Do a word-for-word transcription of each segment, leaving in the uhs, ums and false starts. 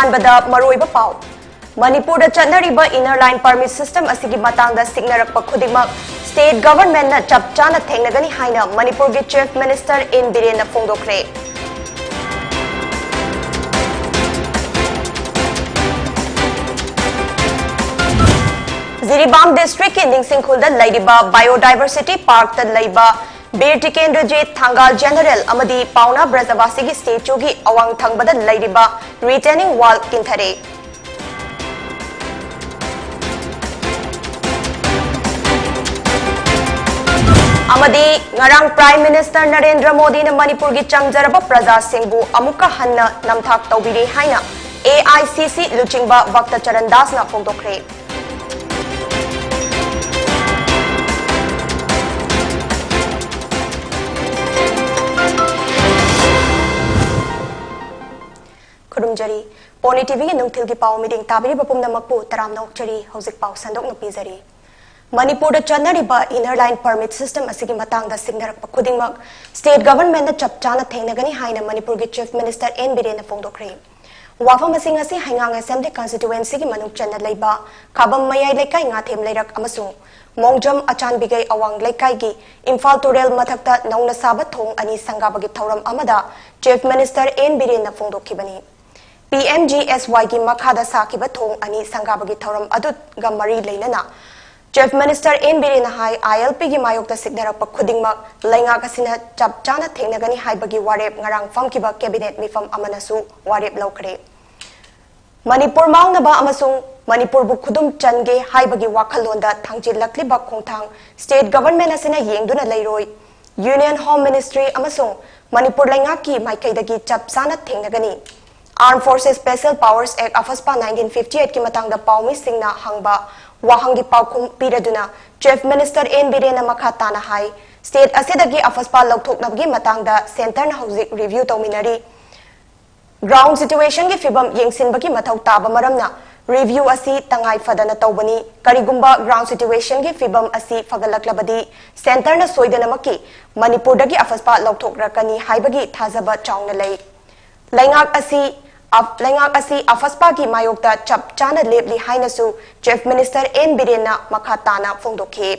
ꯑꯍꯥꯟꯕꯗ ꯃꯔꯨꯑꯣꯏꯕ ꯄꯥꯎ꯫ ꯃꯅꯤꯄꯨꯔꯗ ꯆꯠꯅꯔꯤꯕ Inner Line Permit System ꯑꯁꯤꯒꯤ ꯃꯇꯥꯡꯗ ꯁꯤꯡꯅꯔꯛꯄ ꯈꯨꯗꯤꯡꯃꯛ state government ꯅ ꯆꯞ ꯆꯥꯅ ꯊꯦꯡꯅꯒꯅꯤ ꯍꯥꯏꯅ ꯃꯅꯤꯄꯨꯔꯒꯤ Chief Minister N ꯕꯤꯔꯦꯟꯅ ꯐꯣꯡꯗꯣꯛꯈ꯭ꯔꯦ꯫ Jiribam district ꯀꯤ ꯅꯤꯡꯁꯤꯡꯈꯨꯜꯗ ꯂꯩꯔꯤꯕ Biodiversity Park ꯇ ꯂꯩꯕ ꯕꯤꯔ ꯇꯤꯀꯦꯟꯗ꯭ꯔꯖꯤꯠ, ꯊꯥꯡꯒꯥꯜ General ꯑꯃꯗꯤ ꯄꯥꯎꯅꯥ ꯕ꯭ꯔꯖꯕꯥꯁꯤꯒꯤ statue ꯒꯤ ꯑꯋꯥꯡ ꯊꯪꯕꯗ ꯂꯩꯔꯤꯕ retaining wall ꯀꯤꯟꯊꯔꯦ꯫ ꯑꯃꯗꯤ ꯉꯔꯥꯡ Prime Minister ꯅꯔꯦꯟꯗ꯭ꯔ ꯃꯣꯗꯤꯅ ꯃꯅꯤꯄꯨꯔꯒꯤ ꯆꯪꯖꯔꯕ ꯄ꯭ꯔꯖꯥꯁꯤꯡꯕꯨ ꯑꯃꯨꯛꯀ ꯍꯟꯅ ꯅꯝꯊꯥꯛ ꯇꯧꯕꯤꯔꯦ ꯍꯥꯏꯅ A I C C ꯂꯨꯆꯤꯡꯕ ꯚꯛꯇ ꯆꯔꯟ ꯗꯥꯁꯅ ꯐꯣꯡꯗꯣꯛꯈ꯭ꯔꯦ꯫ ꯈꯨꯔꯨꯝꯖꯔꯤ꯫ ꯄꯣꯅꯤ ꯇꯤꯚꯤꯒꯤ ꯅꯨꯡꯊꯤꯜꯒꯤ ꯄꯥꯎ ꯃꯤꯠꯌꯦꯡ ꯇꯥꯕꯤꯔꯤꯕ ꯄꯨꯝꯅꯃꯛꯄꯨ ꯇꯔꯥꯝꯅ ꯑꯣꯛꯆꯔꯤ꯫ ꯍꯧꯖꯤꯛ ꯄꯥꯎ ꯁꯟꯗꯣꯛꯅ ꯄꯤꯖꯔꯤ꯫ ꯃꯅꯤꯄꯨꯔꯗ ꯆꯠꯅꯔꯤꯕ Inner Line Permit System ꯑꯁꯤꯒꯤ ꯃꯇꯥꯡꯗ ꯁꯤꯡꯅꯔꯛꯄ ꯈꯨꯗꯤꯡꯃꯛ state government ꯅ ꯆꯞ ꯆꯥꯅ ꯊꯦꯡꯅꯒꯅꯤ ꯍꯥꯏꯅ ꯃꯅꯤꯄꯨꯔꯒꯤ Chief Minister N ꯕꯤꯔꯦꯟꯅ ꯐꯣꯡꯗꯣꯛꯈ꯭ꯔꯦ꯫ ꯋꯥꯐꯝ ꯑꯁꯤꯡ ꯑꯁꯤ ꯍꯩꯉꯥꯡ Assembly Constituency ꯒꯤ ꯃꯅꯨꯡ ꯆꯟꯅ ꯂꯩꯕ ꯈꯥꯕꯝ ꯃꯌꯥꯏ ꯂꯩꯀꯥꯏ ꯉꯥꯊꯦꯝ ꯂꯩꯔꯛ ꯑꯃꯁꯨꯡ ꯃꯣꯡꯖꯝ ꯑꯆꯥꯟꯕꯤꯒꯩ ꯑꯋꯥꯡ ꯂꯩꯀꯥꯏꯒꯤ ꯏꯝꯐꯥꯜ ꯇꯨꯔꯦꯜ ꯃꯊꯛꯇ ꯅꯧꯅ ꯁꯥꯕ ꯊꯣꯡ ꯑꯅꯤ ꯁꯪꯒꯥꯕꯒꯤ ꯊꯧꯔꯝ ꯑꯃꯗ Chief Minister N ꯕꯤꯔꯦꯟꯅ ꯐꯣꯡꯗꯣꯛꯈꯤꯕꯅꯤ꯫ P M G S Y ꯒꯤ ꯃꯈꯥꯗ ꯁꯥꯈꯤꯕ ꯊꯣꯡ ꯑꯅꯤ ꯁꯪꯒꯥꯕꯒꯤ ꯊꯧꯔꯝ ꯑꯗꯨꯒ ꯃꯔꯤ ꯂꯩꯅꯅ Chief Minister N ꯕꯤꯔꯦꯟꯅ high, I L P ꯒꯤ ꯃꯥꯌꯣꯛꯇ ꯁꯤꯡꯅꯔꯛꯄ ꯈꯨꯗꯤꯡꯃꯛ ꯂꯩꯉꯥꯛ ꯑꯁꯤꯅ ꯆꯞ ꯆꯥꯅ ꯊꯦꯡꯅꯒꯅꯤ ꯍꯥꯏꯕꯒꯤ ꯋꯥꯔꯦꯞ ꯉꯔꯥꯡ ꯐꯝꯈꯤꯕ cabinet ꯃꯤꯐꯝ ꯑꯃꯅꯁꯨ ꯋꯥꯔꯦꯞ ꯂꯧꯈ꯭ꯔꯦ꯫ ꯃꯅꯤꯄꯨꯔ ꯃꯥꯡꯅꯕ ꯑꯃꯁꯨꯡ ꯃꯅꯤꯄꯨꯔꯕꯨ ꯈꯨꯗꯨꯝ ꯆꯟꯒꯦ ꯍꯥꯏꯕꯒꯤ ꯋꯥꯈꯜꯂꯣꯟꯗ ꯊꯥꯡꯖꯤꯜꯂꯛꯂꯤꯕ ꯈꯣꯡꯊꯥꯡ state government ꯑꯁꯤꯅ ꯌꯦꯡꯗꯨꯅ ꯂꯩꯔꯣꯏ꯫ Union Home Ministry ꯑꯃꯁꯨꯡ ꯃꯅꯤꯄꯨꯔ ꯂꯩꯉꯥꯛꯀꯤ ꯃꯥꯏꯀꯩꯗꯒꯤ ꯆꯞ ꯆꯥꯅ ꯊꯦꯡꯅꯒꯅꯤ꯫ Armed Forces Special Powers Act, AFSPA, nineteen fifty eight ꯀꯤ ꯃꯇꯥꯡꯗ ꯄꯥꯎꯃꯤꯁꯤꯡꯅ ꯍꯪꯕ ꯋꯥꯍꯪꯒꯤ ꯄꯥꯎꯈꯨꯝ ꯄꯤꯔꯗꯨꯅ Chief Minister N ꯕꯤꯔꯦꯟꯅ ꯃꯈꯥ ꯇꯥꯅ ꯍꯥꯏ, state ꯑꯁꯤꯗꯒꯤ AFSPA ꯂꯧꯊꯣꯛꯅꯕꯒꯤ ꯃꯇꯥꯡꯗ centre ꯅ ꯍꯧꯖꯤꯛ review ꯇꯧꯃꯤꯟꯅꯔꯤ꯫ Ground situation ꯒꯤ ꯐꯤꯕꯝ ꯌꯦꯡꯁꯤꯟꯕꯒꯤ ꯃꯊꯧ ꯇꯥꯕ ꯃꯔꯝꯅ review ꯑꯁꯤ ꯇꯉꯥꯏ ꯐꯗꯅ ꯇꯧꯕꯅꯤ꯫ ꯀꯔꯤꯒꯨꯝꯕ ground situation ꯒꯤ ꯐꯤꯕꯝ ꯑꯁꯤ ꯐꯒꯠꯂꯛꯂꯕꯗꯤ centre ꯅ ꯁꯣꯏꯗꯅꯃꯛꯀꯤ ꯃꯅꯤꯄꯨꯔꯗꯒꯤ AFSPA ꯂꯧꯊꯣꯛꯂꯛꯀꯅꯤ ꯍꯥꯏꯕꯒꯤ ꯊꯥꯖꯕ ꯆꯥꯎꯅ ꯂꯩ꯫ ꯂꯩꯉꯥꯛ ꯑꯁꯤ ꯑꯐ- ꯂꯩꯉꯥꯛ ꯑꯁꯤ ꯑꯐꯁꯄꯥꯒꯤ ꯃꯥꯌꯣꯛꯇ ꯆꯞ ꯆꯥꯅ ꯂꯦꯞꯂꯤ ꯍꯥꯏꯅꯁꯨ Chief Minister N ꯕꯤꯔꯦꯟꯅ ꯃꯈꯥ ꯇꯥꯅ ꯐꯣꯡꯗꯣꯛꯈꯤ꯫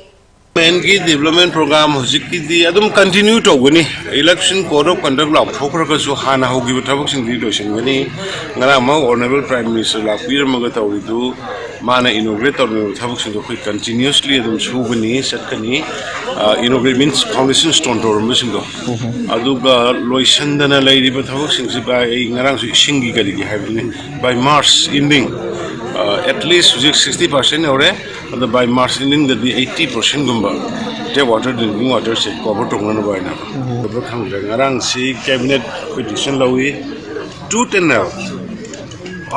ꯒꯤ ꯗꯤꯕ꯭ꯂꯞꯃꯦꯟ ꯄ꯭ꯔꯣꯒ꯭ꯔꯥꯝ ꯍꯧꯖꯤꯛꯀꯤꯗꯤ ꯑꯗꯨꯝ ꯀꯟꯇꯤꯅ꯭ꯌꯨ ꯇꯧꯒꯅꯤ꯫ Election code of conduct ꯂꯥꯎꯊꯣꯛꯈ꯭ꯔꯒꯁꯨ ꯍꯥꯟꯅ ꯍꯧꯈꯤꯕ ꯊꯕꯛꯁꯤꯡꯗꯤ ꯂꯣꯏꯁꯤꯟꯒꯅꯤ꯫ ꯉꯔꯥꯡꯃꯛ Honourable Prime Minister ꯂꯥꯛꯄꯤꯔꯝꯃꯒ ꯇꯧꯔꯤꯗꯨ, ꯃꯥꯅ ꯏꯅꯣꯒ꯭ꯔꯦꯠ ꯇꯧꯔꯝꯃꯤꯕ ꯊꯕꯛꯁꯤꯡꯗꯣ ꯑꯩꯈꯣꯏ ꯀꯟꯇꯤꯅ꯭ꯌꯨꯁꯂꯤ ꯑꯗꯨꯝ ꯁꯨꯒꯅꯤ, ꯆꯠꯀꯅꯤ꯫ Inaugurate means foundation stone ꯇꯧꯔꯝꯕꯁꯤꯡꯗꯣ꯫ ꯑꯗꯨꯒ ꯂꯣꯏꯁꯤꯟꯗꯅ ꯂꯩꯔꯤꯕ ꯊꯕꯛꯁꯤꯡꯁꯤ, ꯚꯥꯏ, ꯑꯩ ꯉꯔꯥꯡꯁꯨ ꯏꯁꯤꯡꯒꯤ ꯀꯔꯤꯒꯤ ꯍꯥꯏꯕꯗꯨꯅꯤ, by March ending, at least ꯍꯧꯖꯤꯛ sixty percent ꯌꯧꯔꯦ꯫ ꯑꯗꯣ by March ending ꯗꯗꯤ eighty percent ꯒꯨꯝꯕ tap water, drinking water ꯁꯦ cover ꯇꯧꯅꯅꯕ ꯍꯥꯏꯅ꯫ ꯑꯗꯨ ꯈꯪꯗ꯭ꯔꯦ꯫ ꯉꯔꯥꯡꯁꯤ cabinet ꯑꯩꯈꯣꯏ decision ꯂꯧꯏ, tooth and nail,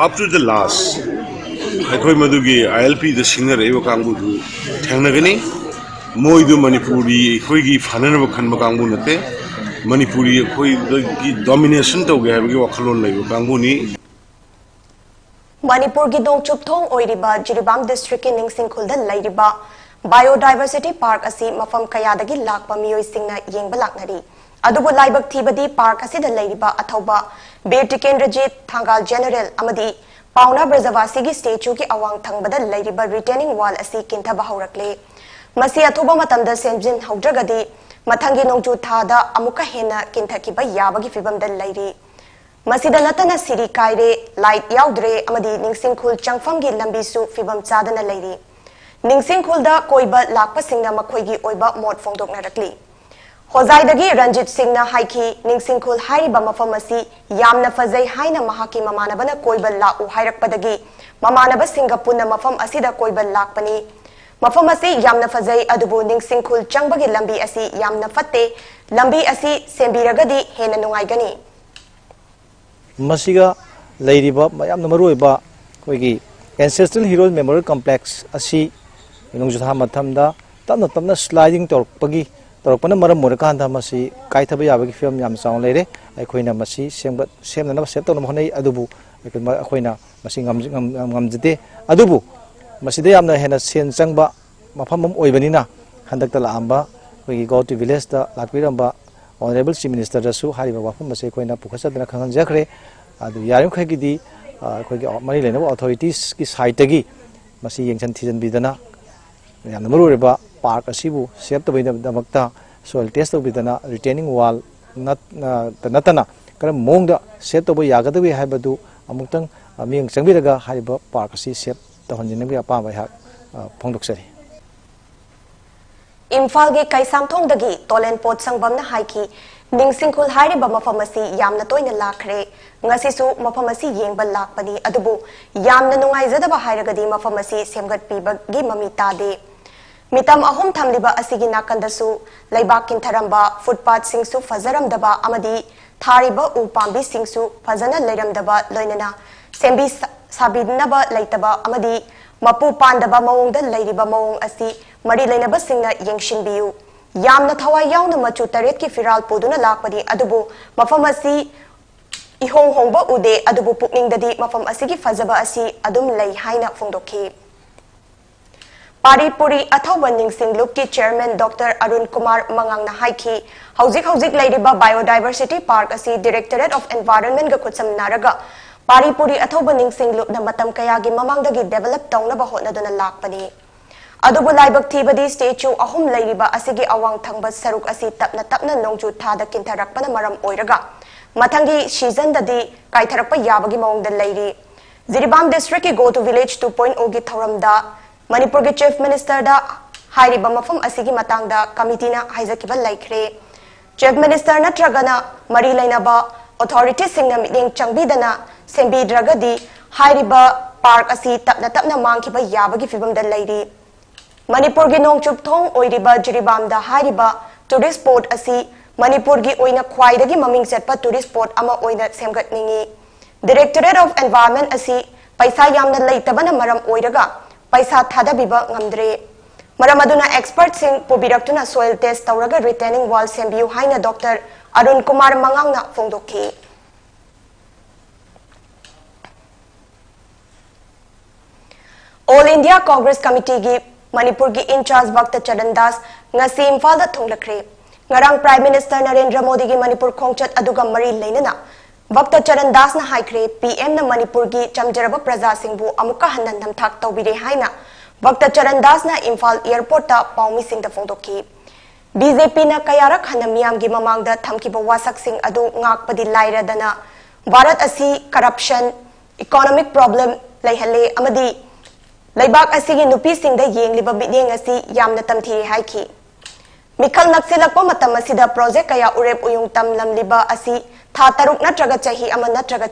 up to the last꯫ ꯑꯩꯈꯣꯏ ꯃꯗꯨꯒꯤ ILP ꯗ ꯁꯤꯡꯅꯔꯛꯏꯕ ꯀꯥꯡꯕꯨꯗꯨ ꯊꯦꯡꯅꯒꯅꯤ꯫ ꯃꯣꯏꯗꯨ ꯃꯅꯤꯄꯨꯔꯤ ꯑꯩꯈꯣꯏꯒꯤ ꯐꯅꯅꯕ ꯈꯟꯕ ꯀꯥꯡꯕꯨ ꯅꯠꯇꯦ꯫ ꯃꯅꯤꯄꯨꯔꯤ ꯑꯩꯈꯣꯏꯗꯒꯤ domination ꯇꯧꯒꯦ ꯍꯥꯏꯕꯒꯤ ꯋꯥꯈꯜꯂꯣꯟ ꯂꯩꯕ ꯀꯥꯡꯕꯨꯅꯤ꯫ ꯃꯅꯤꯄꯨꯔꯒꯤ ꯅꯣꯡꯆꯨꯞ ꯊꯣꯡ ꯑꯣꯏꯔꯤꯕ ꯖꯤꯔꯤꯕꯥꯝ district ꯀꯤ ꯅꯤꯡꯁꯤꯡꯈꯨꯜꯗ ꯂꯩꯔꯤꯕ Biodiversity Park ꯑꯁꯤ ꯃꯐꯝ ꯀꯌꯥꯗꯒꯤ ꯂꯥꯛꯄ ꯃꯤꯑꯣꯏꯁꯤꯡꯅ ꯌꯦꯡꯕ ꯂꯥꯛꯅꯔꯤ꯫ ꯑꯗꯨꯕꯨ ꯂꯥꯏꯕꯛ ꯊꯤꯕꯗꯤ park ꯑꯁꯤꯗ ꯂꯩꯔꯤꯕ ꯑꯊꯧꯕ ꯕꯤꯔ ꯇꯤꯀꯦꯟꯗ꯭ꯔꯖꯤꯠ, ꯊꯪꯒꯥꯜ General ꯑꯃꯗꯤ ꯄꯥꯎꯅꯥ ꯕ꯭ꯔꯖꯕꯥꯁꯤꯒꯤ statue ꯒꯤ ꯑꯋꯥꯡ ꯊꯪꯕꯗ ꯂꯩꯔꯤꯕ retaining wall ꯑꯁꯤ ꯀꯤꯟꯊꯕ ꯍꯧꯔꯛꯂꯦ꯫ ꯃꯁꯤ ꯑꯊꯨꯕ ꯃꯇꯝꯗ ꯁꯦꯝꯖꯤꯟꯍꯧꯗ꯭ꯔꯒꯗꯤ ꯃꯊꯪꯒꯤ ꯅꯣꯡꯖꯨ ꯊꯥꯗ ꯑꯃꯨꯛꯀ ꯍꯦꯟꯅ ꯀꯤꯟꯊꯈꯤꯕ ꯌꯥꯕꯒꯤ ꯐꯤꯕꯝꯗ ꯂꯩꯔꯤ꯫ ꯃꯁꯤꯗ ꯅꯠꯇꯅ ꯁꯤꯔꯤ ꯀꯥꯏꯔꯦ, light ꯌꯥꯎꯗ꯭ꯔꯦ ꯑꯃꯗꯤ ꯅꯤꯡꯁꯤꯡꯈꯨꯜ ꯆꯪꯐꯝꯒꯤ ꯂꯝꯕꯤꯁꯨ ꯐꯤꯕꯝ ꯆꯥꯗꯅ ꯂꯩꯔꯤ꯫ ꯅꯤꯡꯁꯤꯡꯈꯨꯜꯗ ꯀꯣꯏꯕ ꯂꯥꯛꯄꯁꯤꯡꯅ ꯃꯈꯣꯏꯒꯤ ꯑꯣꯏꯕ ꯃꯣꯠ ꯐꯣꯡꯗꯣꯛꯅꯔꯛꯂꯤ꯫ ꯍꯣꯖꯥꯏꯗꯒꯤ ꯔꯟꯖꯤꯠ ꯁꯤꯡꯅ ꯍꯥꯏꯈꯤ, ꯅꯤꯡꯁꯤꯡꯈꯨꯜ ꯍꯥꯏꯔꯤꯕ ꯃꯐꯝ ꯑꯁꯤ ꯌꯥꯝꯅ ꯐꯖꯩ ꯍꯥꯏꯅ ꯃꯍꯥꯛꯀꯤ ꯃꯃꯥꯟꯅꯕꯅ ꯀꯣꯏꯕ ꯂꯥꯛꯎ ꯍꯥꯏꯔꯛꯄꯗꯒꯤ ꯃꯃꯥꯟꯅꯕꯁꯤꯡꯒ ꯄꯨꯟꯅ ꯃꯐꯝ ꯑꯁꯤꯗ ꯀꯣꯏꯕ ꯂꯥꯛꯄꯅꯤ꯫ ꯃꯐꯝ ꯑꯁꯤ ꯌꯥꯝꯅ ꯐꯖꯩ, ꯑꯗꯨꯕꯨ ꯅꯤꯡꯁꯤꯡꯈꯨꯜ ꯆꯪꯕꯒꯤ ꯂꯝꯕꯤ ꯑꯁꯤ ꯌꯥꯝꯅ ꯐꯠꯇꯦ꯫ ꯂꯝꯕꯤ ꯑꯁꯤ ꯁꯦꯝꯕꯤꯔꯒꯗꯤ ꯍꯦꯟꯅ ꯅꯨꯡꯉꯥꯏꯒꯅꯤ꯫ ꯃꯁꯤꯒ ꯂꯩꯔꯤꯕ ꯌꯥꯝꯅ ꯃꯔꯨꯑꯣꯏꯕ ꯑꯩꯈꯣꯏꯒꯤ Ancestral Heroes Memorial Complex ꯑꯁꯤ ꯅꯣꯡꯖꯨ ꯊꯥ ꯃꯇꯝꯗ ꯇꯞꯅ ꯇꯞꯅ sliding ꯇꯧꯔꯛꯄꯒꯤ, ꯇꯧꯔꯛꯄꯅ ꯃꯔꯝ ꯑꯣꯏꯔꯀꯥꯟꯗ ꯃꯁꯤ ꯀꯥꯏꯊꯕ ꯌꯥꯕꯒꯤ ꯐꯤꯕꯝ ꯌꯥꯝ ꯆꯥꯎꯅ ꯂꯩꯔꯦ꯫ ꯑꯩꯈꯣꯏꯅ ꯃꯁꯤ ꯁꯦꯝꯒꯠ-, ꯁꯦꯝꯅꯅꯕ, save ꯇꯧꯅꯕ ꯍꯣꯠꯅꯩ, ꯑꯗꯨꯕꯨ ꯑꯩꯈꯣꯏ, ꯑꯩꯈꯣꯏꯅ ꯃꯁꯤ ꯉꯝ-, ꯉꯝ-, ꯉꯝꯖꯗꯦ꯫ ꯑꯗꯨꯕꯨ ꯃꯁꯤꯗ ꯌꯥꯝꯅ ꯍꯦꯟꯅ ꯁꯦꯟ ꯆꯪꯕ ꯃꯐꯝ ꯑꯃ ꯑꯣꯏꯕꯅꯤꯅ, ꯍꯟꯗꯛꯇ ꯂꯥꯛꯑꯝꯕ ꯑꯩꯈꯣꯏꯒꯤ Go to Village ꯇ ꯂꯥꯛꯄꯤꯔꯝꯕ Honourable Chief Minister ꯗꯁꯨ ꯍꯥꯏꯔꯤꯕ ꯋꯥꯐꯝ ꯑꯁꯤ ꯑꯩꯈꯣꯏꯅ ꯄꯨꯈꯠꯆꯗꯨꯅ ꯈꯪꯍꯟꯖꯈ꯭ꯔꯦ꯫ ꯑꯗꯨ ꯌꯥꯔꯤꯃꯈꯩꯒꯤꯗꯤ ꯑꯩꯈꯣꯏꯒꯤ ꯃꯔꯤ ꯂꯩꯅꯕ ꯑꯣꯊꯣꯔꯤꯇꯤꯁꯀꯤ ꯁꯥꯏꯠꯇꯒꯤ ꯃꯁꯤ ꯌꯦꯡꯁꯤꯟ ꯊꯤꯖꯤꯟꯕꯤꯗꯅ ꯌꯥꯝꯅ ꯃꯔꯨ ꯑꯣꯏꯔꯕ ꯄꯥꯔꯛ ꯑꯁꯤꯕꯨ ꯁꯦꯞ ꯇꯧꯕꯒꯤꯗꯃꯛꯇ ꯁꯣꯏꯜ ꯇꯦꯁ ꯇꯧꯕꯤꯗꯅ ꯔꯤꯇꯦꯅꯤꯡ ꯋꯥꯜ ꯅꯠꯇꯅ ꯀꯔꯝꯕ ꯃꯑꯣꯡꯗ ꯁꯦꯞ ꯇꯧꯕ ꯌꯥꯒꯗꯒꯦ ꯍꯥꯏꯕꯗꯨ ꯑꯃꯨꯛꯇꯪ ꯃꯤꯠꯌꯦꯡ ꯆꯪꯕꯤꯔꯒ ꯍꯥꯏꯔꯤꯕ ꯄꯥꯔꯛ ꯑꯁꯤ ꯁꯦꯞ ꯇꯧꯍꯟꯅꯤꯡꯕꯒꯤ ꯑꯄꯥꯝꯕ ꯑꯩꯍꯥꯛ ꯐꯣꯡꯗꯣꯛꯆꯔꯤ꯫ ꯏꯝꯐꯥꯜꯒꯤ ꯀꯩꯁꯥꯝꯊꯣꯡꯗꯒꯤ ꯇꯣꯂꯦꯟ ꯄꯣꯠꯁꯪꯕꯝꯅ ꯍꯥꯏꯈꯤ, ꯅꯤꯡꯁꯤꯡꯈꯨꯜ ꯍꯥꯏꯔꯤꯕ ꯃꯐꯝ ꯑꯁꯤ ꯌꯥꯝꯅ ꯇꯣꯏꯅ ꯂꯥꯛꯈ꯭ꯔꯦ꯫ ꯉꯁꯤꯁꯨ ꯃꯐꯝ ꯑꯁꯤ ꯌꯦꯡꯕ ꯂꯥꯛꯄꯅꯤ, ꯑꯗꯨꯕꯨ ꯌꯥꯝꯅ ꯅꯨꯡꯉꯥꯏꯖꯗꯕ ꯍꯥꯏꯔꯒꯗꯤ ꯃꯐꯝ ꯑꯁꯤ ꯁꯦꯝꯒꯠꯄꯤꯕꯒꯤ ꯃꯃꯤ ꯇꯥꯗꯦ꯫ ꯃꯤꯇꯝ ꯑꯍꯨꯝ ꯊꯝꯂꯤꯕ ꯑꯁꯤꯒꯤ ꯅꯥꯀꯟꯗꯁꯨ ꯂꯩꯕꯥꯛ ꯀꯤꯟꯊꯔꯝꯕ, ꯐꯨꯠꯄꯥꯠꯁꯤꯡꯁꯨ ꯐꯖꯔꯝꯗꯕ ꯑꯃꯗꯤ ꯊꯥꯔꯤꯕ ꯎ ꯄꯥꯝꯕꯤꯁꯤꯡꯁꯨ ꯐꯖꯅ ꯂꯩꯔꯝꯗꯕ, ꯂꯣꯏꯅꯅ ꯁꯦꯝꯕꯤ ꯁꯥꯕꯤꯅꯕ ꯂꯩꯇꯕ ꯑꯃꯗꯤ ꯃꯄꯨ ꯄꯥꯟꯗꯕ ꯃꯑꯣꯡꯗ ꯂꯩꯔꯤꯕ ꯃꯑꯣꯡ ꯑꯁꯤ ꯃꯔꯤ ꯂꯩꯅꯕꯁꯤꯡꯅ ꯌꯦꯡꯁꯤꯟꯕꯤꯌꯨ꯫ ꯌꯥꯝꯅ ꯊꯋꯥꯏ ꯌꯥꯎꯅ ꯃꯆꯨ ꯇꯔꯦꯠꯀꯤ ꯐꯤꯔꯥꯜ ꯄꯨꯗꯨꯅ ꯂꯥꯛꯄꯅꯤ, ꯑꯗꯨꯕꯨ ꯃꯐꯝ ꯑꯁꯤ ꯏꯍꯣꯡ ꯍꯣꯡꯕ ꯎꯗꯦ, ꯑꯗꯨꯕꯨ ꯄꯨꯛꯅꯤꯡꯗꯗꯤ ꯃꯐꯝ ꯑꯁꯤꯒꯤ ꯐꯖꯕ ꯑꯁꯤ ꯑꯗꯨꯝ ꯂꯩ ꯍꯥꯏꯅ ꯐꯣꯡꯗꯣꯛꯈꯤ꯫ ꯄꯥꯔꯤ ꯄꯨꯔꯤ ꯑꯊꯧꯕ ꯅꯤꯡꯁꯤꯡ ꯂꯨꯞꯀꯤ ꯆꯦꯌꯔꯃꯦꯟ ꯗꯣꯛꯇꯔ ꯑꯔꯨꯟ ꯀꯨꯃꯥꯔ ꯃꯉꯥꯡꯅ ꯍꯥꯏꯈꯤ, ꯍꯧꯖꯤꯛ ꯍꯧꯖꯤꯛ ꯂꯩꯔꯤꯕ Biodiversity Park ꯑꯁꯤ Directorate of Environment ꯒ ꯈꯨꯠꯁꯝꯅꯔꯒ ꯄꯥꯔꯤ ꯄꯨꯔꯤ ꯑꯊꯧꯕ ꯅꯤꯡꯁꯤꯡ ꯂꯨꯞꯅ ꯃꯇꯝ ꯀꯌꯥꯒꯤ ꯃꯃꯥꯡꯗꯒꯤ develop ꯇꯧꯅꯕ ꯍꯣꯠꯅꯗꯨꯅ ꯂꯥꯛꯄꯅꯤ꯫ ꯑꯗꯨꯕꯨ ꯂꯥꯏꯕꯛ ꯊꯤꯕꯗꯤ statue ꯑꯍꯨꯝ ꯂꯩꯔꯤꯕ ꯑꯁꯤꯒꯤ ꯑꯋꯥꯡ ꯊꯪꯕ ꯁꯔꯨꯛ ꯑꯁꯤ ꯇꯞꯅ ꯇꯞꯅ ꯅꯣꯡꯖꯨ ꯊꯥꯗ ꯀꯤꯟꯊꯔꯛꯄꯅ ꯃꯔꯝ ꯑꯣꯏꯔꯒ ꯃꯊꯪꯒꯤ season ꯗꯗꯤ ꯀꯥꯏꯊꯔꯛꯄ ꯌꯥꯕꯒꯤ ꯃꯑꯣꯡꯗ ꯂꯩꯔꯤ꯫ ꯖꯤꯔꯤꯕꯥꯝ district ꯀꯤ Go to Village two point O ꯒꯤ ꯊꯧꯔꯝꯗ ꯃꯅꯤꯄꯨꯔꯒꯤ Chief Minister ꯗ ꯍꯥꯏꯔꯤꯕ ꯃꯐꯝ ꯑꯁꯤꯒꯤ ꯃꯇꯥꯡꯗ committee ꯅ ꯍꯥꯏꯖꯈꯤꯕ ꯂꯩꯈ꯭ꯔꯦ꯫ Chief Minister ꯅꯠꯇ꯭ꯔꯒꯅ ꯃꯔꯤ ꯂꯩꯅꯕ authority ꯁꯤꯡꯅ ꯃꯤꯠꯌꯦꯡ ꯆꯪꯕꯤꯗꯅ ꯁꯦꯝꯕꯤꯗ꯭ꯔꯒꯗꯤ ꯍꯥꯏꯔꯤꯕ park ꯑꯁꯤ ꯇꯞꯅ ꯇꯞꯅ ꯃꯥꯡꯈꯤꯕ ꯌꯥꯕꯒꯤ ꯐꯤꯚꯝꯗ ꯂꯩꯔꯤ꯫ ꯃꯅꯤꯄꯨꯔꯒꯤ ꯅꯣꯡꯆꯨꯞ ꯊꯣꯡ ꯑꯣꯏꯔꯤꯕ ꯖꯤꯔꯤꯕꯥꯝꯗ ꯍꯥꯏꯔꯤꯕ tourist spot ꯑꯁꯤ ꯃꯅꯤꯄꯨꯔꯒꯤ ꯑꯣꯏꯅ ꯈ꯭ꯋꯥꯏꯗꯒꯤ ꯃꯃꯤꯡ ꯆꯠꯄ tourist spot ꯑꯃ ꯑꯣꯏꯅ ꯁꯦꯝꯒꯠꯅꯤꯡꯏ꯫ Directorate of Environment ꯑꯁꯤ ꯄꯩꯁꯥ ꯌꯥꯝꯅ ꯂꯩꯇꯕꯅ ꯃꯔꯝ ꯑꯣꯏꯔꯒ ꯄꯩꯁꯥ ꯊꯥꯗꯕꯤꯕ ꯉꯝꯗ꯭ꯔꯦ꯫ ꯃꯔꯝ ꯑꯗꯨꯅ expert ꯁꯤꯡ ꯄꯨꯕꯤꯔꯛꯇꯨꯅ soil test ꯇꯧꯔꯒ retaining wall ꯁꯦꯝꯕꯤꯌꯨ ꯍꯥꯏꯅ ꯗꯣꯛꯇꯔ ꯑꯔꯨꯟ ꯀꯨꯃꯥꯔ ꯃꯉꯥꯡꯅ ꯐꯣꯡꯗꯣꯛꯈꯤ꯫ All India Congress Committee ꯒꯤ ꯃꯅꯤꯄꯨꯔꯒꯤ in charge ꯚꯛꯇ ꯆꯔꯟ ꯗꯥꯁ ꯉꯁꯤ ꯏꯝꯐꯥꯜꯗ ꯊꯨꯡꯂꯈ꯭ꯔꯦ꯫ ꯉꯔꯥꯡ Prime Minister ꯅꯔꯦꯟꯗ꯭ꯔ ꯃꯣꯗꯤꯒꯤ ꯃꯅꯤꯄꯨꯔ ꯈꯣꯡꯆꯠ ꯑꯗꯨꯒ ꯃꯔꯤ ꯂꯩꯅꯅ ꯚꯛꯇ ꯆꯔꯟ ꯗꯥꯁꯅ ꯍꯥꯏꯈ꯭ꯔꯦ, ꯄꯤ ꯑꯦꯝꯅ ꯃꯅꯤꯄꯨꯔꯒꯤ ꯆꯝꯖꯔꯕ ꯄ꯭ꯔꯖꯥꯁꯤꯡꯕꯨ ꯑꯃꯨꯛꯀ ꯍꯟꯅ ꯅꯝꯊꯥꯛ ꯇꯧꯕꯤꯔꯦ ꯍꯥꯏꯅ ꯚꯛꯇ ꯆꯔꯟ ꯗꯥꯁꯅ ꯏꯝꯐꯥꯜ ꯑꯦꯌꯔꯄꯣꯔꯠꯇ ꯄꯥꯎꯃꯤꯁꯤꯡꯗ ꯐꯣꯡꯗꯣꯛꯈꯤ꯫ ꯕꯤ ꯖꯦ ꯄꯤꯅ ꯀꯌꯥꯔꯛ ꯍꯟꯅ ꯃꯤꯌꯥꯝꯒꯤ ꯃꯃꯥꯡꯗ ꯊꯝꯈꯤꯕ ꯋꯥꯁꯛꯁꯤꯡ ꯑꯗꯨ ꯉꯥꯛꯄꯗꯤ ꯂꯥꯏꯔꯗꯅ, ꯚꯥꯔꯠ ꯑꯁꯤ ꯀꯔꯞꯁꯟ, ꯏꯀꯣꯅꯣꯃꯤꯛ ꯄ꯭ꯔꯣꯕ꯭ꯂꯦꯝ ꯂꯩꯍꯜꯂꯦ ꯑꯃꯗꯤ ꯂꯩꯕꯥꯛ ꯑꯁꯤꯒꯤ ꯅꯨꯄꯤꯁꯤꯡꯗ ꯌꯦꯡꯂꯤꯕ ꯃꯤꯠꯌꯦꯡ ꯑꯁꯤ ꯌꯥꯝꯅ ꯇꯝꯊꯤꯔꯦ ꯍꯥꯏꯈꯤ꯫ ꯃꯤꯈꯜ ꯅꯛꯁꯤꯜꯂꯛꯄ ꯃꯇꯝ ꯑꯁꯤꯗ ꯄ꯭ꯔꯣꯖꯦꯛ ꯀꯌꯥ ꯎꯔꯦꯞ ꯎꯌꯨꯡ ꯇꯝꯂꯝꯂꯤꯕ ꯑꯁꯤ ꯊꯥ ꯇꯔꯨꯛ ꯅꯠꯇ꯭ꯔꯒ ꯆꯍꯤ ꯑꯃ ꯅꯠꯇ꯭ꯔꯒ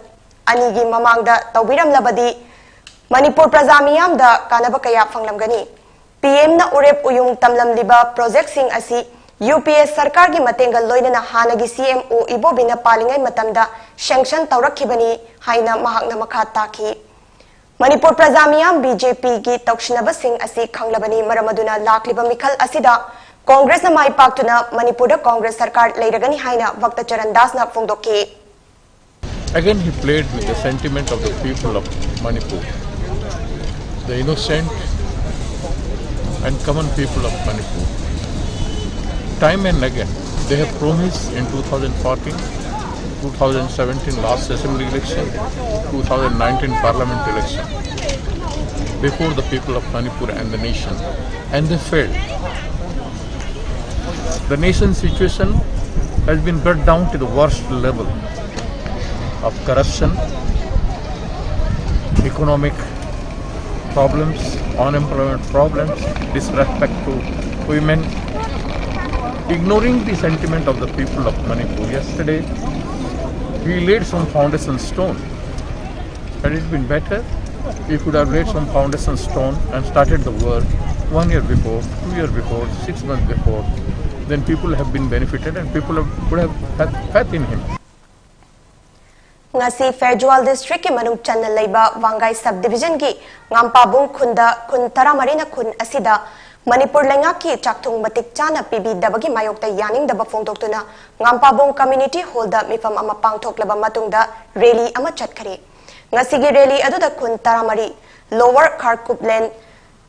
ꯑꯅꯤꯒꯤ ꯃꯃꯥꯡꯗ ꯇꯧꯕꯤꯔꯝꯂꯕꯗꯤ ꯃꯅꯤꯄꯨꯔ ꯄ꯭ꯔꯖꯥ ꯃꯤꯌꯥꯝꯗ ꯀꯥꯟꯅꯕ ꯀꯌꯥ ꯐꯪꯂꯝꯒꯅꯤ꯫ ꯄꯤ ꯑꯦꯝꯅ ꯎꯔꯦꯞ ꯎꯌꯨꯡ ꯇꯝꯂꯝꯂꯤꯕ ꯄ꯭ꯔꯣꯖꯦꯛꯁꯤꯡ ꯑꯁꯤ ꯌꯨ ꯄꯤ ꯑꯦ ꯁꯔꯀꯥꯔꯒꯤ ꯃꯇꯦꯡꯒ ꯂꯣꯏꯅꯅ ꯍꯥꯟꯅꯒꯤ ꯁꯤ ꯑꯦꯝ ꯑꯣ ꯏꯕꯣꯕꯤꯅ ꯄꯥꯜꯂꯤꯉꯩ ꯃꯇꯝꯗ ꯁꯦꯡꯁꯟ ꯇꯧꯔꯛꯈꯤꯕꯅꯤ ꯍꯥꯏꯅ ꯃꯍꯥꯛꯅ ꯃꯈꯥ ꯇꯥꯈꯤ꯫ ꯃꯅꯤꯄꯨꯔ ꯄ꯭ꯔꯖꯥ ꯃꯤꯌꯥꯝ ꯕꯤ ꯖꯦ ꯄꯤꯒꯤ ꯇꯧꯁꯤꯟꯅꯕꯁꯤꯡ ꯑꯁꯤ ꯈꯪꯂꯕꯅꯤ, ꯃꯔꯝ ꯑꯗꯨꯅ ꯂꯥꯛꯂꯤꯕ ꯃꯤꯈꯜ ꯑꯁꯤꯗ ꯀꯣꯡꯒ꯭ꯔꯦꯁꯅ ꯃꯥꯏ ꯄꯥꯛꯇꯨꯅ ꯃꯅꯤꯄꯨꯔꯗ ꯀꯣꯡꯒ꯭ꯔꯦꯁ ꯁꯔꯀꯥꯔ ꯂꯩꯔꯒꯅꯤ ꯍꯥꯏꯅ ꯚꯛꯇ ꯆꯔꯟ ꯗꯥꯁꯅ ꯐꯣꯡꯗꯣꯛꯈꯤ꯫ Again, he played with the sentiment of the people of Manipur, the innocent and common people of Manipur. Time and again, they have promised in two thousand fourteen, two thousand seventeen last assembly election, two thousand nineteen parliament election, before the people of Manipur and the nation, and they failed. The nation's situation has been brought down to the worst level of corruption, economic problems, unemployment problems, disrespect to women, ignoring the sentiment of the people of Manipur. Yesterday, he laid some foundation stone. Had it been better, he could have laid some foundation stone and started the work one year before, two years before, six months before. Then people have been benefited and people have, would have had faith in him. ꯉꯁꯤ ꯐꯦꯔꯖ꯭ꯋꯥꯜ ꯗꯤꯁꯇ꯭ꯔꯤꯛꯀꯤ ꯃꯅꯨꯡ ꯆꯟꯅ ꯂꯩꯕ ꯋꯥꯡꯒꯥꯏ sub ꯗꯤꯕꯤꯖꯟꯒꯤ ꯉꯥꯝꯄꯥꯕꯨꯡ ꯈꯨꯟꯗ ꯈꯨꯟ ꯇꯔꯥꯃꯔꯤꯅ ꯈꯨꯟ ꯑꯁꯤꯗ ꯃꯅꯤꯄꯨꯔ ꯂꯩꯉꯥꯛꯀꯤ ꯆꯥꯛꯊꯨꯡ ꯃꯇꯤꯛ ꯆꯥꯅ ꯄꯤꯕꯤꯗꯕꯒꯤ ꯃꯥꯌꯣꯛꯇ ꯌꯥꯅꯤꯡꯗꯕ ꯐꯣꯡꯗꯣꯛꯇꯨꯅ ꯉꯥꯝꯄꯥꯕꯨꯡ ꯀꯝꯃ꯭ꯌꯨꯅꯤꯇꯤ ꯍꯣꯜꯗ ꯃꯤꯐꯝ ꯑꯃ ꯄꯥꯡꯊꯣꯛꯂꯕ ꯃꯇꯨꯡꯗ ꯔꯦꯂꯤ ꯑꯃ ꯆꯠꯈ꯭ꯔꯦ꯫ ꯉꯁꯤꯒꯤ ꯔꯦꯂꯤ ꯑꯗꯨꯗ ꯈꯨꯟ ꯇꯔꯥꯃꯔꯤ, ꯂꯣꯋꯔ ꯈꯥꯔꯈꯨꯞꯂꯦꯟ,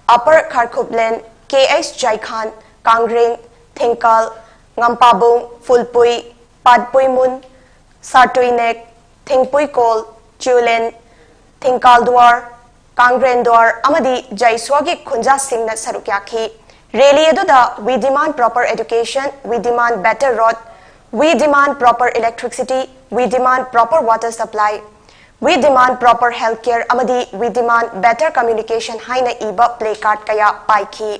ꯑꯄꯔ ꯈꯥꯔꯈꯨꯞꯂꯦꯟ, ꯀꯦ ꯑꯩꯆ ꯖꯥꯏꯈꯥꯟ, ꯀꯥꯡꯒ꯭ꯔꯦꯡ, ꯊꯦꯡꯀꯥꯜ, ꯉꯝꯄꯥꯕꯨꯡ, ꯐꯨꯜꯄꯨꯏ, ꯄꯥꯠꯄꯨꯏꯃꯨꯟ, ꯁꯥꯔꯇꯨꯏꯅꯦꯛ, ꯊꯤꯡꯄꯨꯏꯀꯣꯜ, ꯆꯤꯎꯂꯦꯟ, ꯊꯤꯡꯀꯥꯜꯗꯨꯋꯥꯔ, ꯀꯥꯡꯒ꯭ꯔꯦꯟꯗꯨꯋꯥꯔ ꯑꯃꯗꯤ ꯖꯩꯁ꯭ꯋꯥꯒꯤ ꯈꯨꯟꯖꯥꯁꯤꯡꯅ ꯁꯔꯨꯛ ꯌꯥꯈꯤ꯫ ꯔꯦꯂꯤ ꯑꯗꯨꯗ "We demand proper education, we demand better road, we demand proper electricity, we demand proper water supply, we demand proper health care ꯑꯃꯗꯤ We demand better communication" ꯍꯥꯏꯅ ꯏꯕ placard ꯀꯌꯥ ꯄꯥꯏꯈꯤ꯫